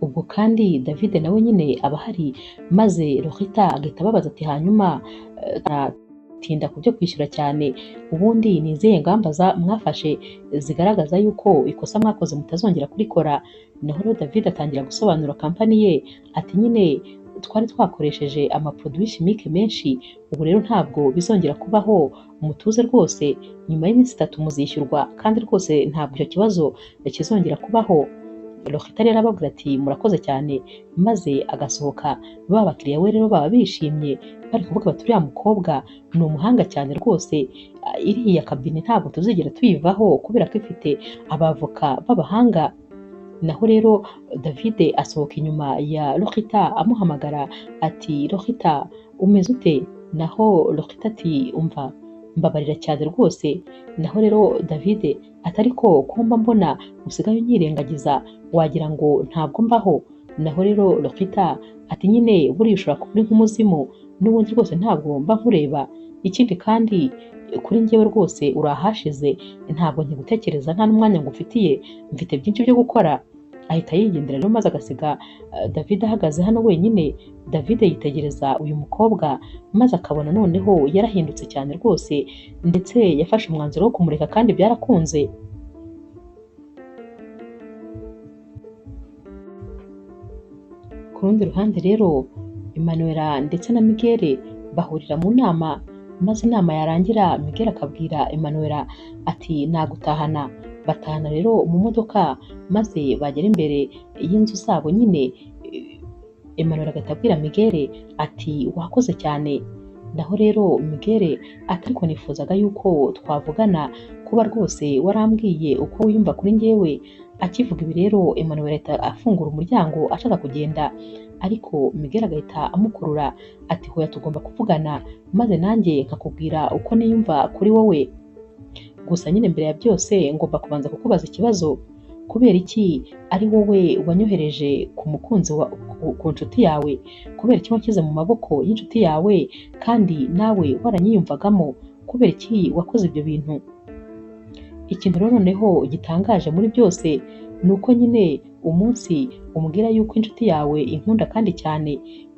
ubwo kandi David nawe nyine aba ahari, maze Lorita agahita ababaza ati hanyuma tinda ku byo kwishyura cyane, ubundi ni izihe ngamba mwafashe zigaragaza yuko ikosa mwakoze mutazongera kurikora? Naho rero David atangira gusobanura kampani ye ati nyine twari twakoresheje amaproduit chimique menshi, ubu rero ntabwo bizongera kubaho, mutuze rwose, nyuma y'iminsi 3 muzishyurwa kandi rwose ntabwo icyo kibazo kizongera kubaho. Lorita rero ababwira ati murakoze cyane, maze agasohoka. Ba bakiriya we rero baba bishimye bari kuvuga bati uriya mukobwa ni umuhanga cyane rwose, iriya kabine ntabwo tuzigera tuyivaho kubera ko ifite abavoka b'abahanga. Naho rero David asohoka inyuma ya Lorita amuhamagara ati Lorita umeze ute? Naho Lorita ati umva mbabarira cyane rwose. Naho rero David ati ariko ko mba mbona usigaye unyirengagiza wagira ngo ntabwo mbaho. Naho rero Lorita ati nyine buriya ushobora kuba uri nk'umuzimu, n'ubundi rwose ntabwo mba nkureba, ikindi kandi kuri njyewe rwose urahashize, ntabwo nkigutekereza nta n'umwanya ngufitiye, mfite byinshi byo gukora. Ahita yigendera rero maze agasiga David ahagaze hano wenyine. David yitegereza uyu mukobwa maze akabona noneho yarahindutse cyane rwose, ndetse yafashe umwanzuro wo kumureka kandi byarakunze. Ku rundi ruhande rero Emmanuel ndetse na Miguel bahurira mu nama, maze inama yarangira Miguel akabwira Emmanuel ati nagutahana. Batahana rero mu modoka, maze bagera imbere y'inzu zabo nyine, Emmanuel agahita abwira Miguel ati wakoze cyane. Naho rero Miguel ati ariko nifuzaga yuko twavugana, kuba rwose warambwiye uko wiyumva kuri njyewe. Akivuga ibi rero Emmanuel ahita afungura umuryango ashaka kugenda, ariko Miguel agahita amukurura ati hoya tugomba kuvugana, maze nanjye nkakubwira uko niyumva kuri wowe. Gusa nyine mbere ya byose ngomba kubanza kukubaza ikibazo, kubera iki ari wowe wanyohereje ku mukunzi wa ku nshuti yawe? Kubera iki wanshyize mu maboko y'inshuti yawe kandi nawe waranyiyumvagamo? Kubera iki wakoze ibyo bintu? Ikintu rero noneho gitangaje muri byose ni uko nyine umunsi umbwira yuko inshuti yawe inkunda kandi cyane,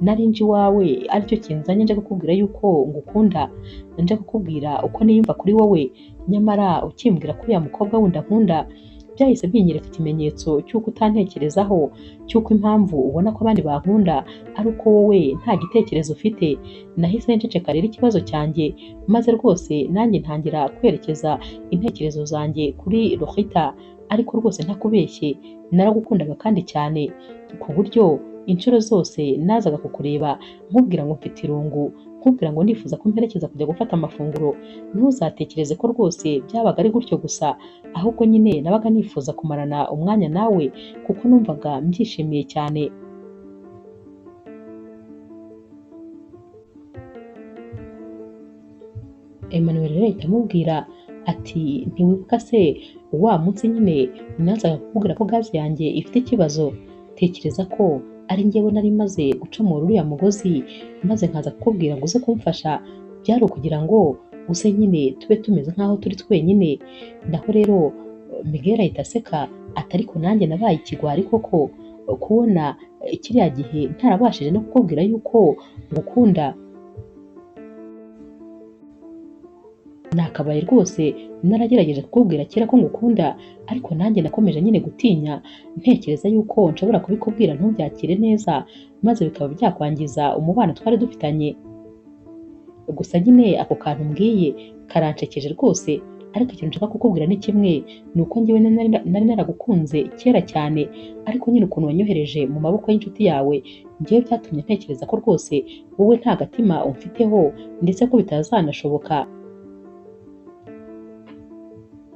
nari nje iwawe aricyo kinzanye nje kukubwira yuko ngukunda, nje kukubwira uko niyumva kuri wowe, nyamara ukimbwira ko uriya mukobwa wundi ankunda, byahise binyereka ikimenyetso cy'uko utantekerezaho, cy'uko impamvu ubona ko abandi bankunda ari uko wowe nta gitekerezo ufite. Nahise nceceka rero ikibazo cyanjye, maze rwose nanjye ntangira kwerekeza intekerezo zanjye kuri Lorita, ariko rwose ntakubeshye naragukundaga kandi cyane, ku buryo inshuro zose nazaga kukureba nkubwira ngo mfite irungu, nkubwira ngo ndifuza ko mperekeza kujya gufata amafunguro, ntuzatekereze ko rwose byabaga ari gutyo gusa, ahubwo nyine nabaga nifuza kumarana umwanya nawe kuko numvaga mbyishimiye cyane. Emmanuel rero ahita amubwira ati ntiwibuka se wa munsi nyine nazaga kukubwira ko gaze yanjye ifite ikibazo, tekereza ko ari njyewe nari maze gucomora uriya mugozi, maze nkaza kukubwira ngo uze kumfasha, byari ukugira ngo uze nyine tube tumeze nk'aho turi twenyine. Naho rero Miguel ahita aseka ati ariko nanjye nabaye ikigwari koko, kubona kiriya gihe ntarabashije no kukubwira yuko ngukunda, nakabaye rwose naragerageje kukubwira kera ko ngukunda, ariko nanjye nakomeje nyine gutinya ntekereza yuko nshobora kubikubwira ntubyakire neza, maze bikaba byakwangiza umubano twari dufitanye. Gusa nyine ako kantu mbwiye karansekeje rwose, ariko ikintu nshaka kukubwira ni kimwe, ni uko njyewe nari naragukunze kera cyane, ariko nyine ukuntu wanyohereje mu maboko y'inshuti yawe, njyewe byatumye ntekereza ko rwose wowe nta gatima umfiteho, ndetse ko bitazanashoboka.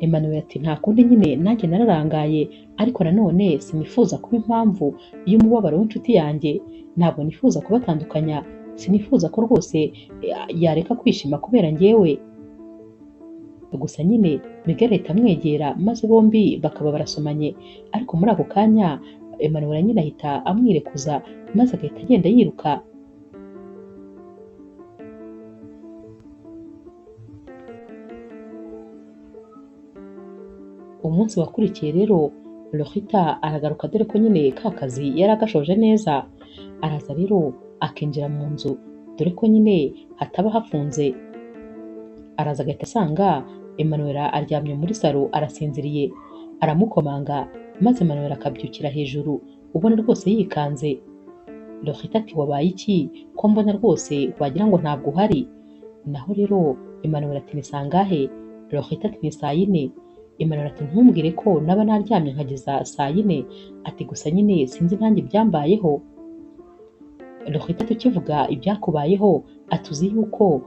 Emmanuel ati nta kundi nyine nanjye nararangaye, ariko nanone sinifuza kuba impamvu y'umubabaro w'inshuti yanjye, ntabwo nifuza kubatandukanya, sinifuza ko rwose yareka kwishima kubera njyewe. Gusa nyine Miguel ahita amwegera maze bombi bakaba barasomanye, ariko muri ako kanya Emmanuel nyine ahita amwirekuza maze agahita agenda yiruka. Umunsi wakurikiye rero Lorita aragaruka, dore ko nyine ka kazi yari agashoje neza, araza rero akinjira mu nzu, dore ko nyine hataba hafunze. Araza agahita asanga Emmanuel aryamye muri salo arasinziriye, aramukomanga maze Emmanuel akabyukira hejuru ubona rwose yikanze. Lorita ati wabaye iki ko mbona rwose wagira ngo ntabwo uhari? Naho rero Emmanuel ati ni sangahe? Lorita ati ni saa yine. Emmanuel ati ntumbwire ko naba naryamye nkageza saa yine, ati gusa nyine sinzi nanjye ibyambayeho. Lorita tukivuga ibyakubayeho atuzi yuko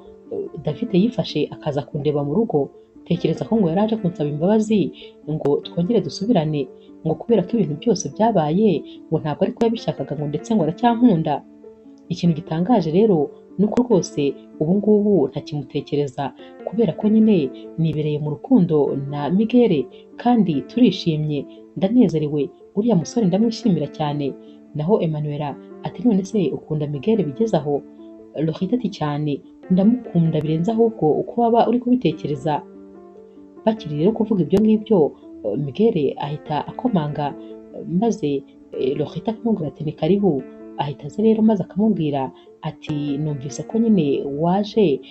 David yifashe akaza kundeba mu rugo, tekereza ko ngo yari aje kunsaba imbabazi ngo twongere dusubirane, ngo kubera ko ibintu byose byabaye ngo ntabwo ariko yabishakaga, ngo ndetse ngo aracyankunda. Ikintu gitangaje rero ni uko rwose ubu ngubu ntakimutekereza, kubera ko nyine nibereye mu rukundo na Miguel kandi turishimye, ndanezerewe, uriya musore ndamwishimira cyane. Naho Emmanuel ati none se ukunda Miguel bigeze aho? Lorita ati cyane, ndamukunda birenze ahubwo uko waba uri kubitekereza. Bakiri rero kuvuga ibyo ngibyo, Miguel ahita akomanga maze Lorita akamubwira ati ni karibu. Ahita aza rero maze akamubwira ati numvise ko nyine waje,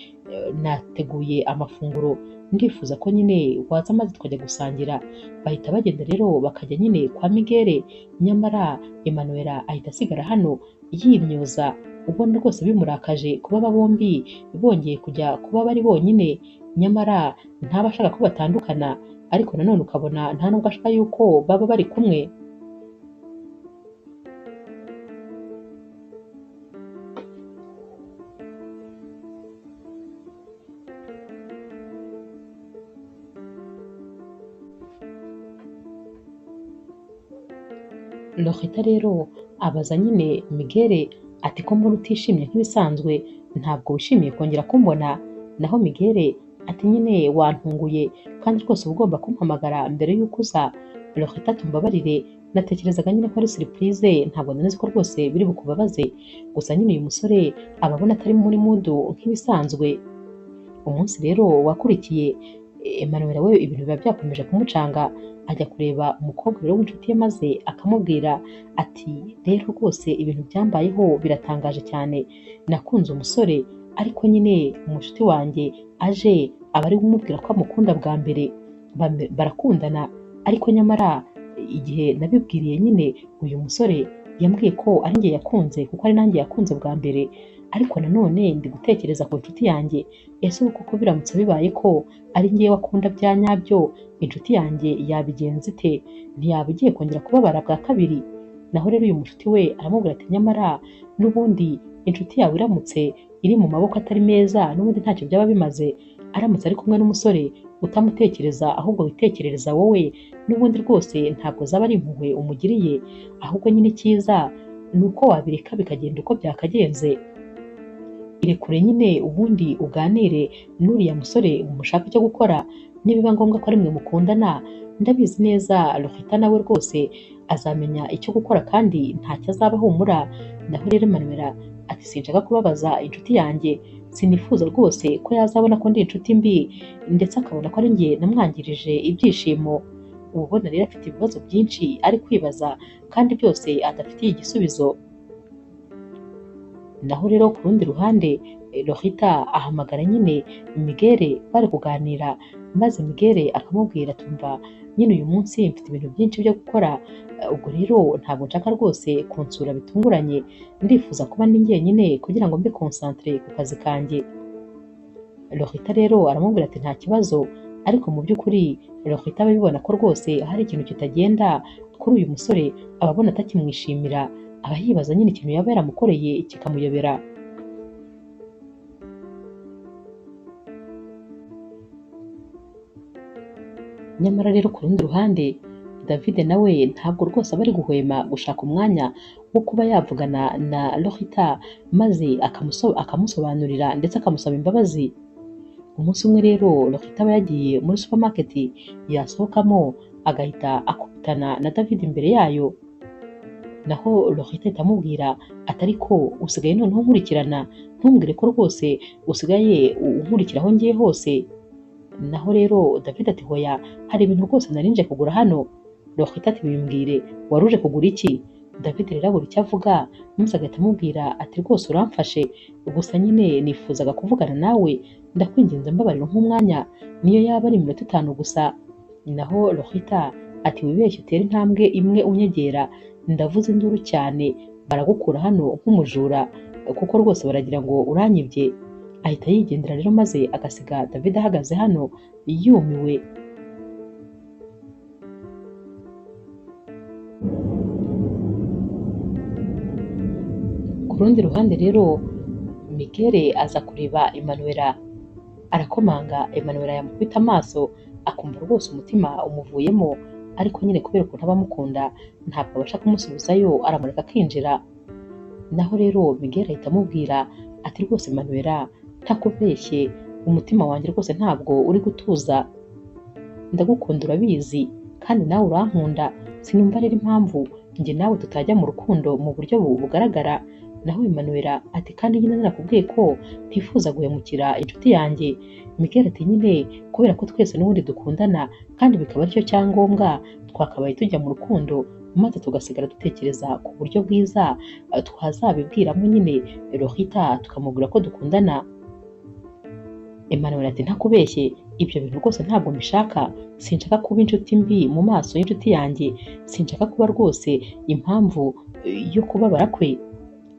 nateguye amafunguro, ndifuza ko nyine waza maze tukajya gusangira. Bahita bagenda rero bakajya nyine kwa Miguel, nyamara Emmanuel ahita asigara hano yimyoza, ubona rwose bimurakaje kuba aba bombi bongeye kujya kuba bari bonyine, nyamara ntaba ashaka ko batandukana, ariko nanone ukabona nta nubwo ashaka yuko baba bari kumwe. Lorita rero abaza nyine Miguel ati ko mbona utishimye nk'ibisanzwe, ntabwo wishimiye kongera kumbona? Naho Miguel ati nyine wantunguye kandi rwose uba ugomba kumpamagara mbere y'uko uza. Lorita ati umbabarire, natekerezaga nyine ko ari surprise, ntabwo nari nzi ko rwose biri bukubabaze. Gusa nyine uyu musore aba abona atari muri mudu nk'ibisanzwe. Umunsi rero wakurikiye Emmanuel we ibintu biba byakomeje kumucanga, ajya kureba umukobwa rero w'inshuti ye maze akamubwira ati rero rwose ibintu byambayeho biratangaje cyane, nakunze umusore ariko nyine umushuti wanjye aje aba ari kumubwira ko amukunda bwa mbere, barakundana ariko nyamara igihe nabibwiriye nyine uyu musore yambwiye ko ari njye yakunze kuko ari nanjye yakunze bwa mbere, ariko nanone ndi gutekereza ku nshuti yanjye, ese ubu koko biramutse bibaye ko ari njyewe akunda bya nyabyo, inshuti yanjye yabigenza ite? Ntiyaba igiye kongera kubabara bwa kabiri? Naho rero uyu mushuti we aramubwira ati nyamara n'ubundi inshuti yawe iramutse iri mu maboko atari meza n'ubundi ntacyo byaba bimaze, aramutse ari kumwe n'umusore utamutekereza ahubwo witekerereza wowe, n'ubundi rwose ntabwo zaba ari impuhwe umugiriye, ahubwo nyine icyiza ni uko wabireka bikagenda uko byakagenze. Irekure nyine ubundi uganire n'uriya musore mushaka icyo gukora, nibiba ngombwa ko ari mwe mukundana, ndabizi neza Lorita nawe rwose azamenya icyo gukora kandi ntacyo azaba ahumura. Naho rero Emmanuel ati sinshaka kubabaza inshuti yanjye, sinifuza rwose ko yazabona ko ndi inshuti mbi ndetse akabona ko ari njye namwangirije ibyishimo. Uba ubona rero afite ibibazo byinshi ari kwibaza kandi byose adafitiye igisubizo. Naho rero ku rundi ruhande Lorita ahamagara nyine Miguel bari kuganira, maze Miguel akamubwira tumva nyine uyu munsi mfite ibintu byinshi byo gukora, ubwo rero ntabwo nshaka rwose kunsura bitunguranye, ndifuza kuba ndi njyenyine kugira ngo mbe concentre ku kazi kanjye. Lorita rero aramubwira ati nta kibazo, ariko mu by'ukuri Lorita aba abibona ko rwose hari ikintu kitagenda kuri uyu musore, aba abona atakimwishimira, aba yibaza nyine ikintu yaba yaramukoreye kikamuyobera. Nyamara rero ku rundi ruhande David nawe ntabwo rwose aba ari guhwema gushaka umwanya wo kuba yavugana na Lorita maze akamusobanurira ndetse akamusaba imbabazi. Umunsi umwe rero Lorita aba yagiye muri supermarket, yasohokamo agahita akubitana na David imbere yayo. Naho Lorita ahita amubwira ati ariko usigaye noneho nkurikirana, ntumbwire ko rwose usigaye unkurikira aho ngiye hose. Naho rero David ati hoya hari ibintu rwose nari nje kugura hano. Lorita ati bimbwire wari uje kugura iki? David rero abura icyo avuga, maze agahita amubwira ati rwose uramfashe, gusa nyine nifuzaga kuvugana nawe, ndakwinginze mbabarira nk'umwanya, niyo yaba ari iminota 5 gusa. Naho Lorita ati wibeshye utere intambwe imwe unyegera, ndavuze induru cyane baragukura hano nk'umujura kuko rwose baragira ngo uranyibye. Ahita yigendera rero maze agasiga David ahagaze hano yumiwe. Ku rundi ruhande rero Miguel aza kureba Emmanuel, arakomanga, Emmanuel yamukubita amaso akumva rwose umutima umuvuyemo, ariko nyine kubera ukuntu aba amukunda ntabwo abasha kumusubizayo, aramureka akinjira. Naho rero Miguel ahita amubwira ati rwose Emmanuel ntakubeshye, umutima wanjye rwose ntabwo uri gutuza, ndagukunda urabizi kandi nawe urankunda, sinumva rero impamvu njye nawe tutajya mu rukundo mu buryo bugaragara. Naho Emmanuel ati kandi nyine narakubwiye ko ntifuza guhemukira inshuti yanjye. Miguel ati nyine kubera ko twese n'ubundi dukundana kandi bikaba aricyo cyangombwa, twakabaye tujya mu rukundo maze tugasigara dutekereza ku buryo bwiza twazabibwiramo nyine Lorita tukamubwira ko dukundana. Emmanuel ati ntakubeshye, ibyo bintu rwose ntabwo mbishaka, sinshaka kuba inshuti mbi mu maso y'inshuti yanjye, sinshaka kuba rwose impamvu yo kubabara kwe.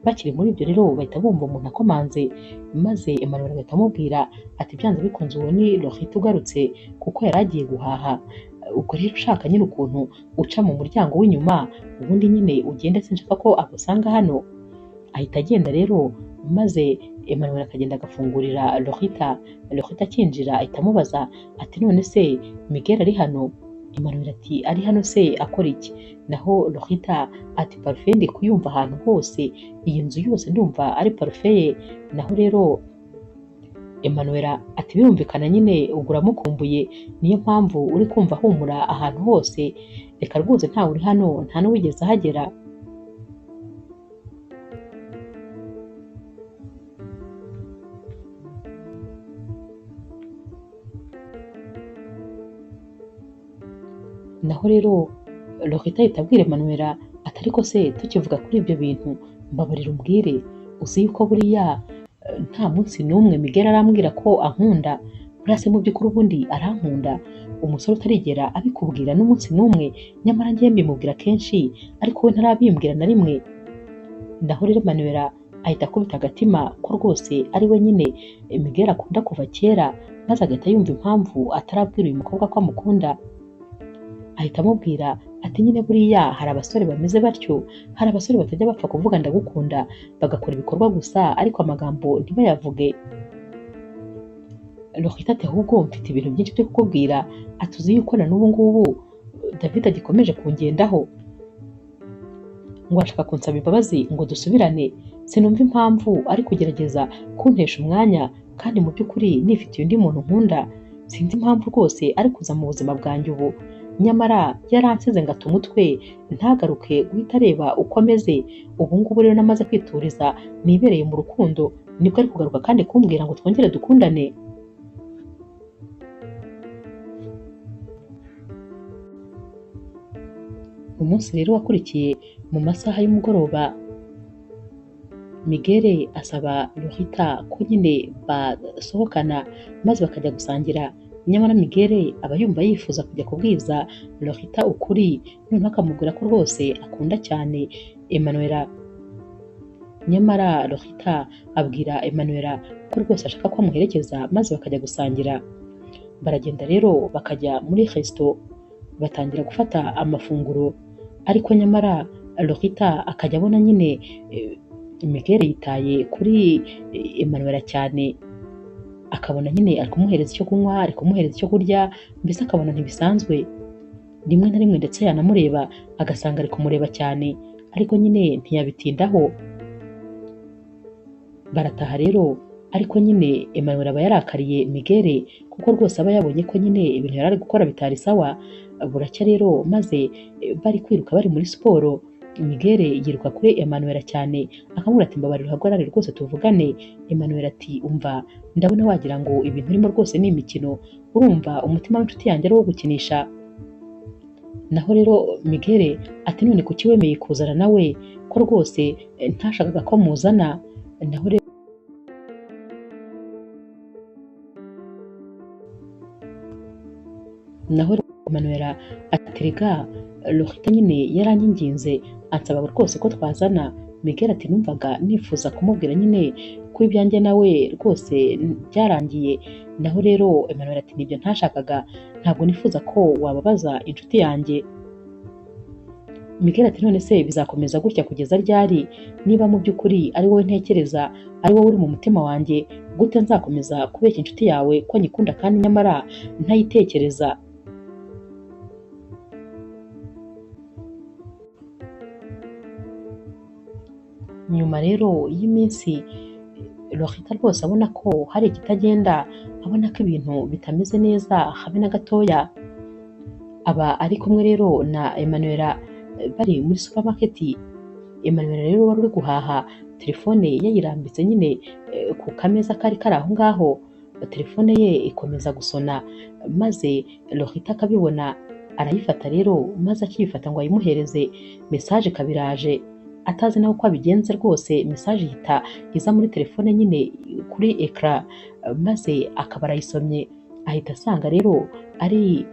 Bakiri muri ibyo rero bahita bumva umuntu akomanze, maze Emmanuel agahita amubwira ati byanze bikunze uwo ni Lorita ugarutse kuko yari agiye guhaha, ubwo rero ushaka nyine ukuntu uca mu muryango w'inyuma ubundi nyine ugende, sinshaka ko agusanga hano. Ahita agenda rero maze Emmanuel akagenda agafungurira Lorita. Lorita akinjira ahita amubaza ati none se Miguel ari hano? Emmanuel ati ari hano se akora iki? Naho Lorita ati parufe ndi kuyumva ahantu hose, iyi nzu yose ndumva ari parufe ye. Naho rero Emmanuel ati birumvikana nyine ubwo uramukumbuye, niyo mpamvu uri kumva ahumura ahantu hose, reka rwose ntawe uri hano, nta n'uwigeze ahagera. Naho rero Lorita ahita abwira Emanuela ati ariko se tukivuga kuri ibyo bintu mbabarira umbwire, uzi yuko buriya nta munsi n'umwe Miguel arambwira ko ankunda, buriya se mu by'ukuri ubundi arankunda, umusore utarigera abikubwira n'umunsi n'umwe, nyamara njye mbimubwira kenshi ariko we ntarabimbwira na rimwe. Naho rero Emanuela ahita akubita agatima ko rwose ari we nyine Miguel akunda kuva kera, maze agahita yumva impamvu atarabwira uyu mukobwa ko amukunda. Ahita amubwira ati nyine buriya hari abasore bameze batyo, hari abasore batajya bapfa kuvuga ndagukunda, bagakora ibikorwa gusa ariko amagambo ntibayavuge. Lorita ati ahubwo mfite ibintu byinshi byo kukubwira, atuzi yuko na n'ubu ngubu David agikomeje kungendaho, ngo ashaka kunsaba imbabazi ngo dusubirane, sinumva impamvu ari kugerageza kuntesha umwanya kandi mu by'ukuri nifitiye undi muntu nkunda, sinzi impamvu rwose ari kuza mu buzima bwanjye ubu, nyamara yaransize ngata umutwe ntagaruke guhita areba uko ameze, ubu ngubu rero namaze kwituriza nibereye mu rukundo, nibwo ari kugaruka kandi kumbwira ngo twongere dukundane. Umunsi rero wakurikiye mu masaha y'umugoroba, Miguel asaba Lorita ko nyine basohokana maze bakajya gusangira, nyamara Miguel aba yumva yifuza kujya kubwiza Lorita ukuri, noneho akamubwira ko rwose akunda cyane Emanuela. Nyamara Lorita abwira Emanuela ko rwose ashaka ko amuherekeza maze bakajya gusangira. Baragenda rero bakajya muri resto batangira gufata amafunguro, ariko nyamara Lorita akajya abona nyine Miguel yitaye kuri Emanuela cyane, akabona nyine ari kumuhereza icyo kunywa, ari kumuhereza icyo kurya, mbese akabona ntibisanzwe. Rimwe na rimwe ndetse yanamureba agasanga ari kumureba cyane, ariko nyine ntiyabitindaho. Barataha rero, ariko nyine Emmanuel aba yarakariye Miguel kuko rwose aba yabonye ko nyine ibintu yari ari gukora bitari sawa. Buracya rero maze bari kwiruka bari muri siporo, Miguel yiruka kuri Emmanuel cyane akamubwira ati mbabarira uhagarare rwose tuvugane. Emmanuel ati umva ndabona wagira ngo ibintu urimo rwose ni imikino, urumva umutima w'inshuti yanjye ari uwo gukinisha. Naho rero Miguel ati none kuki wemeye kuzana nawe ko rwose ntashakaga ko muzana. Naho Emmanuel ati rega Lorita nyine yaranyinginze ansaba rwose ko twazana. Miguel ati numvaga nifuza kumubwira nyine ko ibyanjye nawe rwose byarangiye. Naho rero Emmanuel ati nibyo ntashakaga, ntabwo nifuza ko wababaza inshuti yanjye. Miguel ati none se bizakomeza gutya kugeza ryari? Niba mu by'ukuri ari wowe ntekereza, ari wowe uri mu mutima wanjye, gute nzakomeza kubeshya inshuti yawe ko nyikunda kandi nyamara ntayitekereza? Nyuma rero y'iminsi Lorita rwose abona ko hari ikitagenda, abona ko ibintu bitameze neza habe na gatoya. Aba ari kumwe rero na Emmanuel bari muri supermarket. Emmanuel rero wari uri guhaha, telefone yayirambitse nyine ku kameza kari kari aho ngaho, telefone ye ikomeza gusona, maze Lorita akabibona arayifata rero, maze akiyifata ngo ayimuhereze, message ikabiraje atazi nawe uko abigenze rwose, message ihita iza muri telefone nyine kuri ekara, maze akaba arayisomye, ahita asanga rero ari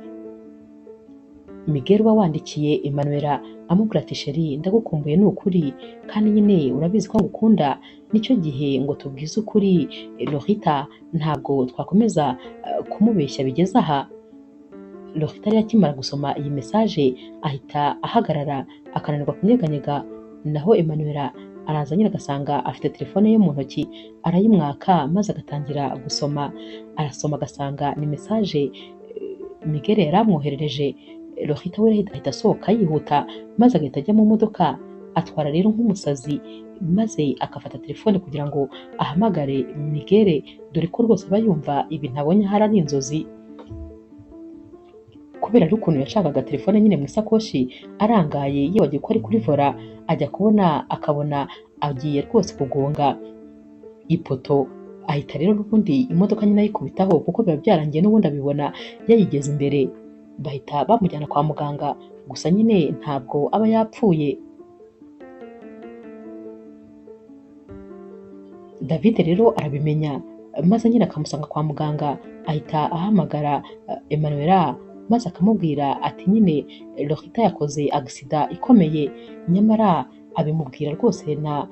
Miguel uba wandikiye Emmanuel amubwira ati sheri ndagukumbuye ni ukuri, kandi nyine urabizi ko ngukunda, nicyo gihe ngo tubwize ukuri Lorita, ntabwo twakomeza kumubeshya bigeze aha. Lorita yari akimara gusoma iyi message ahita ahagarara akananirwa kunyeganyega. Naho Emmanuel araza nyine agasanga afite telefone ye mu ntoki, arayimwaka maze agatangira gusoma, arasoma agasanga ni message Miguel yari amwoherereje. Lorita we ahita asohoka yihuta maze agahita ajya mu modoka, atwara rero nk'umusazi, maze agafata telefone kugira ngo ahamagare Miguel, dore ko rwose aba yumva ibintu abonye ahari ari inzozi. Kubera rero ukuntu yashakaga telefone nyine mu isakoshi, arangaye yibagiwe ko ari kuri vola, ajya kubona akabona agiye rwose kugonga ipoto, ahita rero n'ubundi imodoka nyine ayikubitaho kuko biba byarangiye n'ubundi abibona yayigeze imbere. Bahita bamujyana kwa muganga, gusa nyine ntabwo aba yapfuye. David rero arabimenya, maze nyine akamusanga kwa muganga, ahita ahamagara Emanuela maze akamubwira ati nyine Lorita yakoze agisida ikomeye, nyamara abimubwira rwose na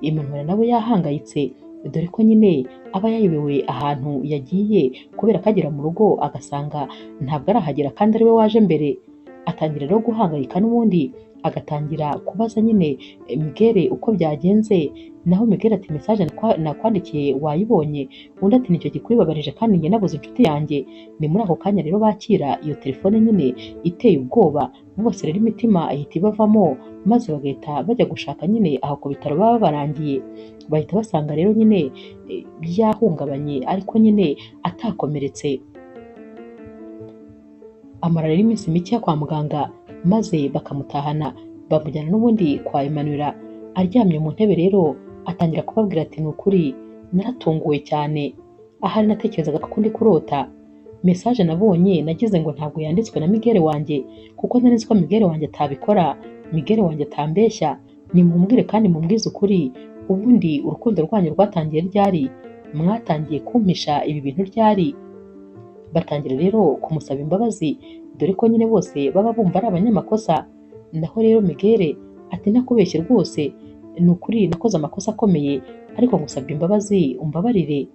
Emanuela nawe yahangayitse, dore ko nyine aba yayobewe ahantu yagiye kubera ko agera mu rugo agasanga ntabwo arahagera kandi ariwe waje mbere. Atangira rero guhangayika n'ubundi agatangira kubaza nyine Miguel uko byagenze, naho Miguel ati message nakwandikiye wayibonye? Undi ati nicyo kikubibabarije kandi njye nabuze inshuti yanjye. Ni muri ako kanya rero bakira iyo telefone nyine iteye ubwoba, bose rero imitima ihita ibavamo, maze bagahita bajya gushaka nyine aho ku bitaro baba barangiye. Bahita basanga rero nyine yahungabanye ariko nyine atakomeretse. Amara rero iminsi mike kwa muganga, maze bakamutahana bamujyana n'ubundi kwa Emanuela. Aryamye mu ntebe rero atangira kubabwira ati ni ukuri naratunguwe cyane, ahari natekerezaga ko ndi kurota. Message nabonye nagize ngo ntabwo yanditswe na Miguel wanjye, kuko nari nzi ko Miguel wanjye atabikora, Miguel wanjye atambeshya. Nimumbwire kandi mumbwize ukuri, ubundi urukundo rwanyu rwatangiye ryari? Mwatangiye kumpisha ibi bintu ryari? Batangira rero kumusaba imbabazi, dore ko nyine bose baba bumva ari abanyamakosa. Naho rero Miguel ati ntakubeshye rwose, ni ukuri nakoze amakosa akomeye, ariko ngusabye imbabazi umbabarire,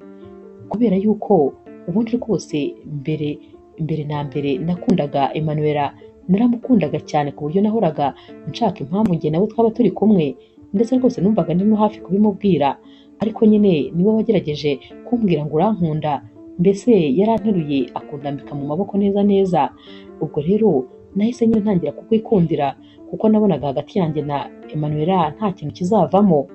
kubera yuko ubundi rwose mbere na mbere nakundaga Emanuela, naramukundaga cyane ku buryo nahoraga nshaka impamvu njye nawe twaba turi kumwe, ndetse rwose numvaga ndi no hafi kubimubwira, ariko nyine niwe wagerageje kumbwira ngo urankunda, mbese yaranteruye akundambika mu maboko neza neza. Ubwo rero nahise nyine ntangira kukwikundira, kuko nabonaga hagati yanjye na Emanuela nta kintu kizavamo.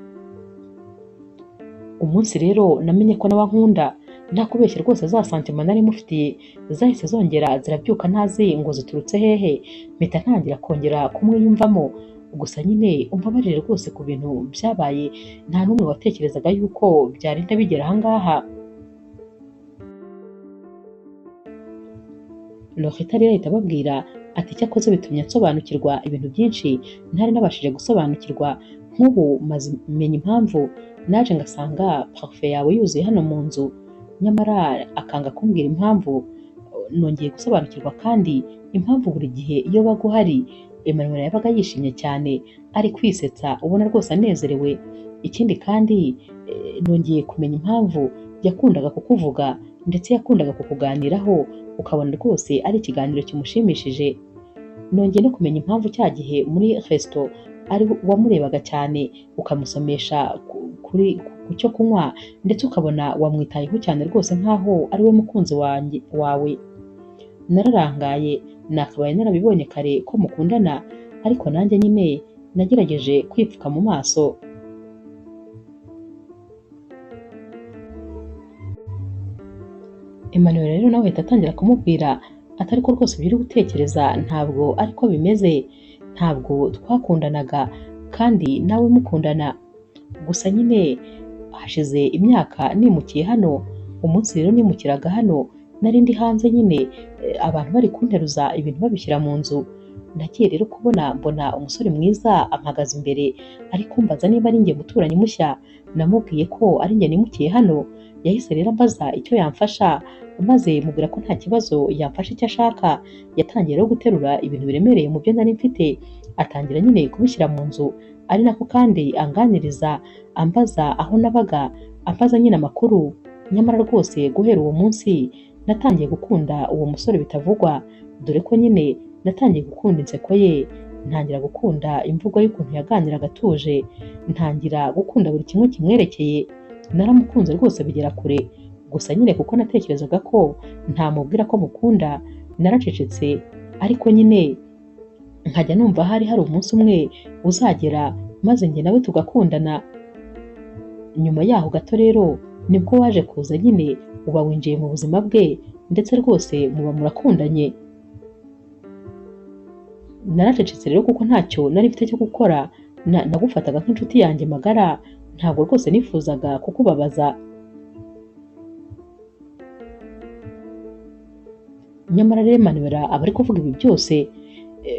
Umunsi rero namenye ko nawe ankunda, ntakubeshye rwose za santima nari mufitiye zahise zongera zirabyuka ntazi ngo ziturutse hehe, mpita ntangira kongera kumwiyumvamo. Gusa nyine umbabarire rwose ku bintu byabaye, nta n'umwe watekerezaga yuko byarinda bigera aha ngaha. Lorita rero ahita ababwira ati cyakoze bitumye nsobanukirwa ibintu byinshi ntari nabashije gusobanukirwa, nk'ubu maze menya impamvu naje ngasanga parufe yawe yuzuye hano mu nzu, nyamara akanga kumbwira impamvu. Nongeye gusobanukirwa kandi impamvu buri gihe iyo baga uhari Emmanuel yabaga yishimye cyane ari kwisetsa ubona rwose anezerewe. Ikindi kandi nongeye kumenya impamvu yakundaga kukuvuga ndetse yakundaga kukuganiraho, ukabona rwose ari ikiganiro kimushimishije. Nongeye no kumenya impamvu cya gihe muri resto ari wamurebaga cyane ukamusomesha kuri ku cyo kunywa, ndetse ukabona wamwitayeho cyane rwose nkaho ari we mukunzi wawe. Nararangaye, nakabaye narabibonye kare ko mukundana, ariko nanjye nyine nagerageje kwipfuka mu maso. Emmanuel rero nawe ahita atangira kumubwira atari ko rwose ibyo uri gutekereza ntabwo ariko bimeze, ntabwo twakundanaga kandi nawe mukundana. Gusa nyine hashize imyaka nimukiye hano, umunsi rero nimukiraga hano nari ndi hanze nyine abantu bari kunteruza ibintu babishyira mu nzu. Nagiye rero kubona mbona umusore mwiza ampagaze imbere ari kumbaza niba ari njye muturanyi mushya. Namubwiye ko ari njye nimukiye hano. Yahise rero ambaza icyo yamfasha, maze mubwira ko nta kibazo yamfasha icyo ashaka. Yatangiye rero guterura ibintu biremereye mu byo nari mfite, atangira nyine kubishyira mu nzu, ari nako kandi anganiriza ambaza aho nabaga, ambaza nyine amakuru. Nyamara rwose guhera uwo munsi natangiye gukunda uwo musore bitavugwa, dore ko nyine natangiye gukunda inseko ye, ntangira gukunda imvugo y'ukuntu yaganiraga atuje, ntangira gukunda buri kimwe kimwerekeye. Naramukunze rwose bigera kure. Gusa nyine kuko natekerezaga ko ntamubwira ko mukunda, naracecetse, ariko nyine nkajya numva hari umunsi umwe uzagera maze njye nawe tugakundana. Nyuma yaho gato rero nibwo waje kuza nyine uba winjiye mu buzima bwe, ndetse rwose muba murakundanye. Naracecetse rero kuko ntacyo nari mfite cyo gukora, nagufataga nk'inshuti yanjye magara, ntabwo rwose nifuzaga kukubabaza. Nyamara rero Emanuela aba ari kuvuga ibi byose,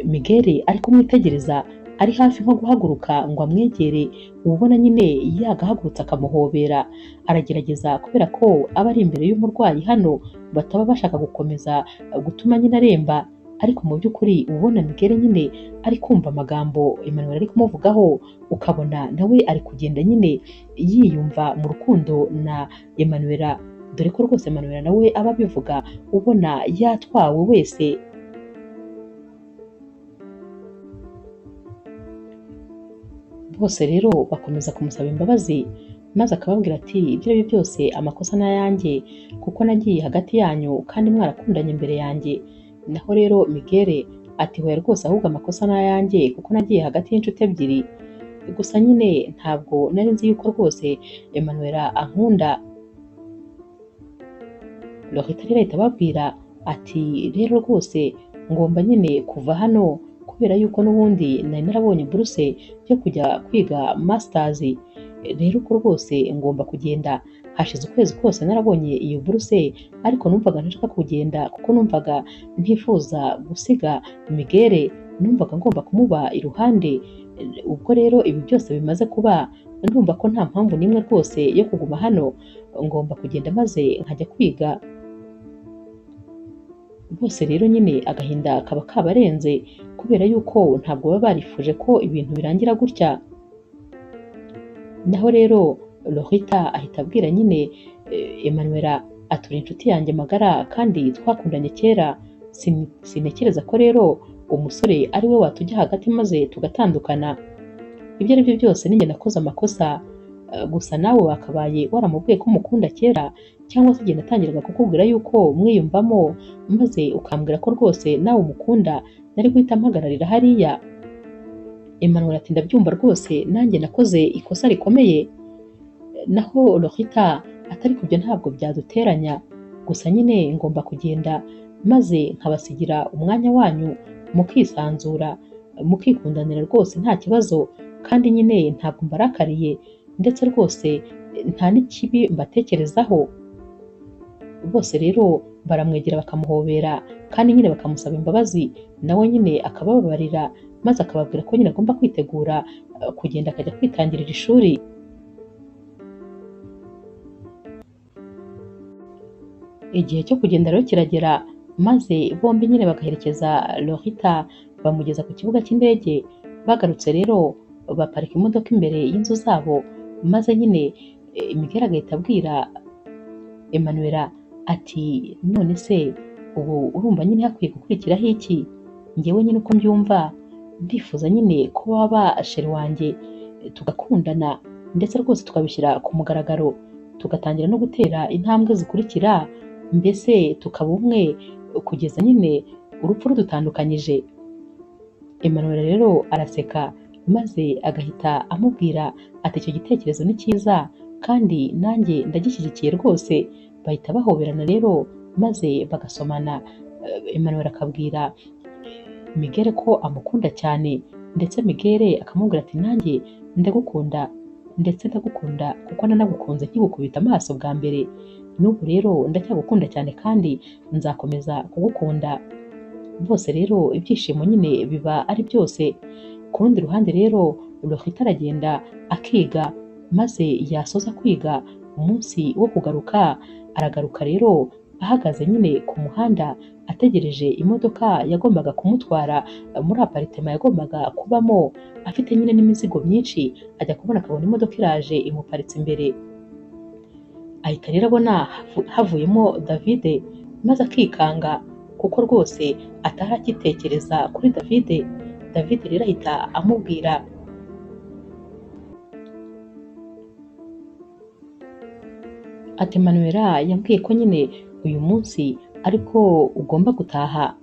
Miguel ari kumwitegereza, ari hafi nko guhaguruka ngo amwegere, ubona nyine yagahagurutse akamuhobera. Aragerageza kubera ko aba ari imbere y'umurwayi hano, bataba bashaka gukomeza gutuma nyine aremba, ariko mu by'ukuri ubona Miguel nyine ari kumva amagambo Emmanuel ari kumuvugaho, ukabona nawe ari kugenda nyine yiyumva mu rukundo na Emmanuel, dore ko rwose Emmanuel nawe aba abivuga ubona yatwawe wese. Bose rero bakomeza kumusaba imbabazi, maze akababwira ati ibyo ari byo byose amakosa ni ayanjye kuko nagiye hagati yanyu kandi mwarakundanye imbere yanjye. Naho rero Miguel ati hoya rwose ahubwo amakosa ni ayanjye kuko nagiye hagati y'inshuti ebyiri, gusa nyine ntabwo nari nzi yuko rwose Emmanuel ankunda. Lorita rero ahita ababwira ati rero rwose ngomba nyine kuva hano kubera yuko n'ubundi nari narabonye buruse yo kujya kwiga masters, rero ko rwose ngomba kugenda. Hashize ukwezi kose narabonye iyo buruse, ariko numvaga ntashaka kugenda kuko numvaga ntifuza gusiga Miguel, numvaga ngomba kumuba iruhande. Ubwo rero ibi byose bimaze kuba, ndumva ko nta mpamvu n'imwe rwose yo kuguma hano, ngomba kugenda maze nkajya kwiga. Bose rero nyine agahinda kaba kabarenze kubera yuko ntabwo baba barifuje ko ibintu birangira gutya. Naho rero Lorita ahita abwira nyine Emmanuel ati uri inshuti yanjye magara kandi twakundanye kera, sintekereza ko rero umusore ari we watujya hagati maze tugatandukana. Ibyo ari byo byose ninjye nakoze amakosa, gusa nawe wakabaye waramubwiye ko umukunda kera, cyangwa se igihe natangiraga kukubwira yuko mwiyumvamo maze ukambwira ko rwose nawe umukunda, nari guhita mpagararira hariya. Emmanuel ati ndabyumva rwose nanjye nakoze ikosa rikomeye. Naho Lorita atari kubyo ntabwo byaduteranya, gusa nyine ngomba kugenda maze nkabasigira umwanya wanyu mukisanzura mukikundanira rwose nta kibazo, kandi nyine ntabwo mbarakariye ndetse rwose nta n'ikibi mbatekerezaho. Bose rero baramwegera bakamuhobera kandi nyine bakamusaba imbabazi, nawe nyine akabababarira maze akababwira ko nyine agomba kwitegura kugenda akajya kwitangirira ishuri. Igihe cyo kugenda rero kiragera, maze bombi nyine bagaherekeza Lorita bamugeza ku kibuga cy'indege. Bagarutse rero baparika imodoka imbere y'inzu zabo, maze nyine Miguel agahita abwira Emmanuel ati none se ubu urumva nyine hakwiye gukurikiraho iki? Njyewe nyine uko mbyumva ndifuza nyine ko waba sheri wanjye tugakundana ndetse rwose tukabishyira ku mugaragaro, tugatangira no gutera intambwe zikurikira, mbese tukaba umwe kugeza nyine urupfu rudutandukanyije. Emmanuel rero araseka maze agahita amubwira ati icyo gitekerezo ni cyiza kandi nanjye ndagishyigikiye rwose. Bahita bahoberana rero maze bagasomana. Emmanuel akabwira Miguel ko amukunda cyane, ndetse Miguel akamubwira ati nanjye ndagukunda, ndetse ndagukunda kuko nanagukunze nkigukubita amaso bwa mbere, n'ubu rero ndacyagukunda cyane kandi nzakomeza kugukunda. Bose rero ibyishimo nyine biba ari byose. Ku rundi ruhande rero Lorita aragenda akiga, maze yasoza kwiga umunsi wo kugaruka aragaruka rero ahagaze nyine ku muhanda ategereje imodoka yagombaga kumutwara muri aparitema yagombaga kubamo, afite nyine n'imizigo myinshi. Ajya kubona akabona imodoka iraje imuparitse imbere, ahita rero abona havuyemo Davide maze akikanga kuko rwose atari agitekereza kuri Davide. David rero ahita amubwira ati Manuela yambwiye ko nyine uyu munsi ariko ugomba gutaha,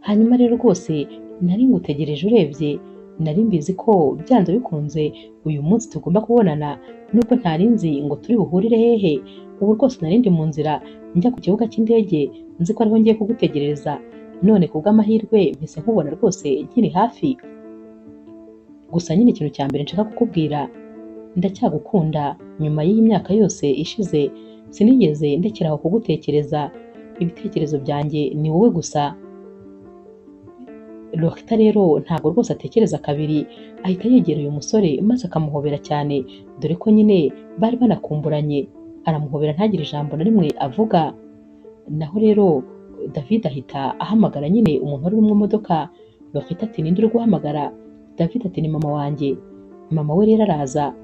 hanyuma rero rwose nari ngutegereje, urebye nari mbizi ko byanze bikunze uyu munsi tugomba kubonana, nubwo ntari nzi ngo turi buhurire hehe. Ubu rwose nari ndi mu nzira njya ku kibuga cy'indege nzi ko ariho ngiye kugutegereza, none ku bw'amahirwe mpise nkubona rwose nkiri hafi. Gusa nyine ikintu cya mbere nshaka kukubwira, ndacyagukunda. Nyuma y'iyi myaka yose ishize sinigeze ndekera aho kugutekereza, Ibitekerezo byanjye ni wowe gusa. Lorita rero ntabwo rwose atekereza kabiri, ahita yegera uyu musore maze akamuhobera cyane, dore ko nyine bari banakumburanye. Aramuhobera ntagire ijambo na rimwe avuga. Naho rero David ahita ahamagara nyine umuntu wari uri mu modoka. Lorita ati ninde uri guhamagara? David ati ni mama wanjye. Mama we rero araza.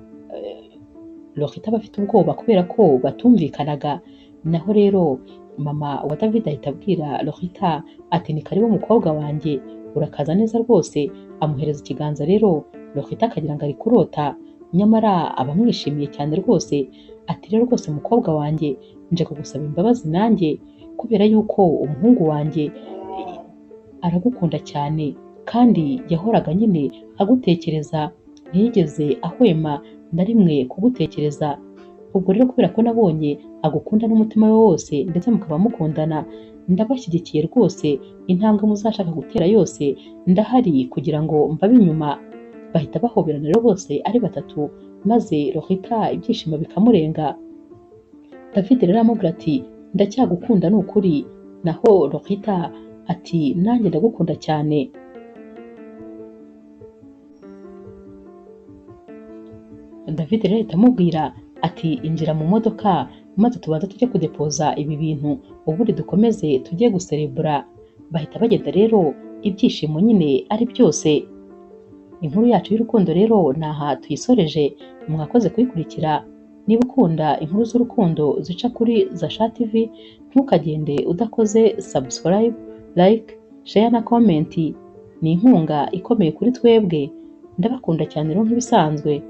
Lorita aba afite ubwoba kubera ko batumvikanaga. Naho rero mama wa David ahita abwira Lorita ati ni karibu mukobwa wanjye, urakaza neza rwose. Amuhereza ikiganza rero Lorita akagira ngo ari kurota, nyamara aba amwishimiye cyane rwose. Ati rero rwose mukobwa wanjye, nje kugusaba imbabazi nanjye kubera yuko umuhungu wanjye aragukunda cyane kandi yahoraga nyine agutekereza, ntiyigeze ahwema na rimwe kugutekereza. Ubwo rero kubera ko nabonye agukunda n'umutima we wose ndetse mukaba mukundana, ndabashyigikiye rwose, intambwe muzashaka gutera yose ndahari kugira ngo mbabe inyuma. Bahita bahoberana rero bose ari batatu, maze Lorita ibyishimo bikamurenga. David rero aramubwira ati ndacyagukunda ni ukuri. Naho Lorita ati nanjye ndagukunda cyane. David rero ahita amubwira ati injira mu modoka maze tubanze tujye kudepoza ibi bintu, ubundi dukomeze tujye guserebura. Bahita bagenda rero ibyishimo nyine ari byose. Inkuru yacu y'urukundo rero ni aha tuyisoreje, mwakoze kuyikurikira. Niba ukunda inkuru z'urukundo zica kuri Zasha TV, ntukagende udakoze subscribe, like, share na comment. Ni inkunga ikomeye kuri twebwe. Ndabakunda cyane rero nk'ibisanzwe.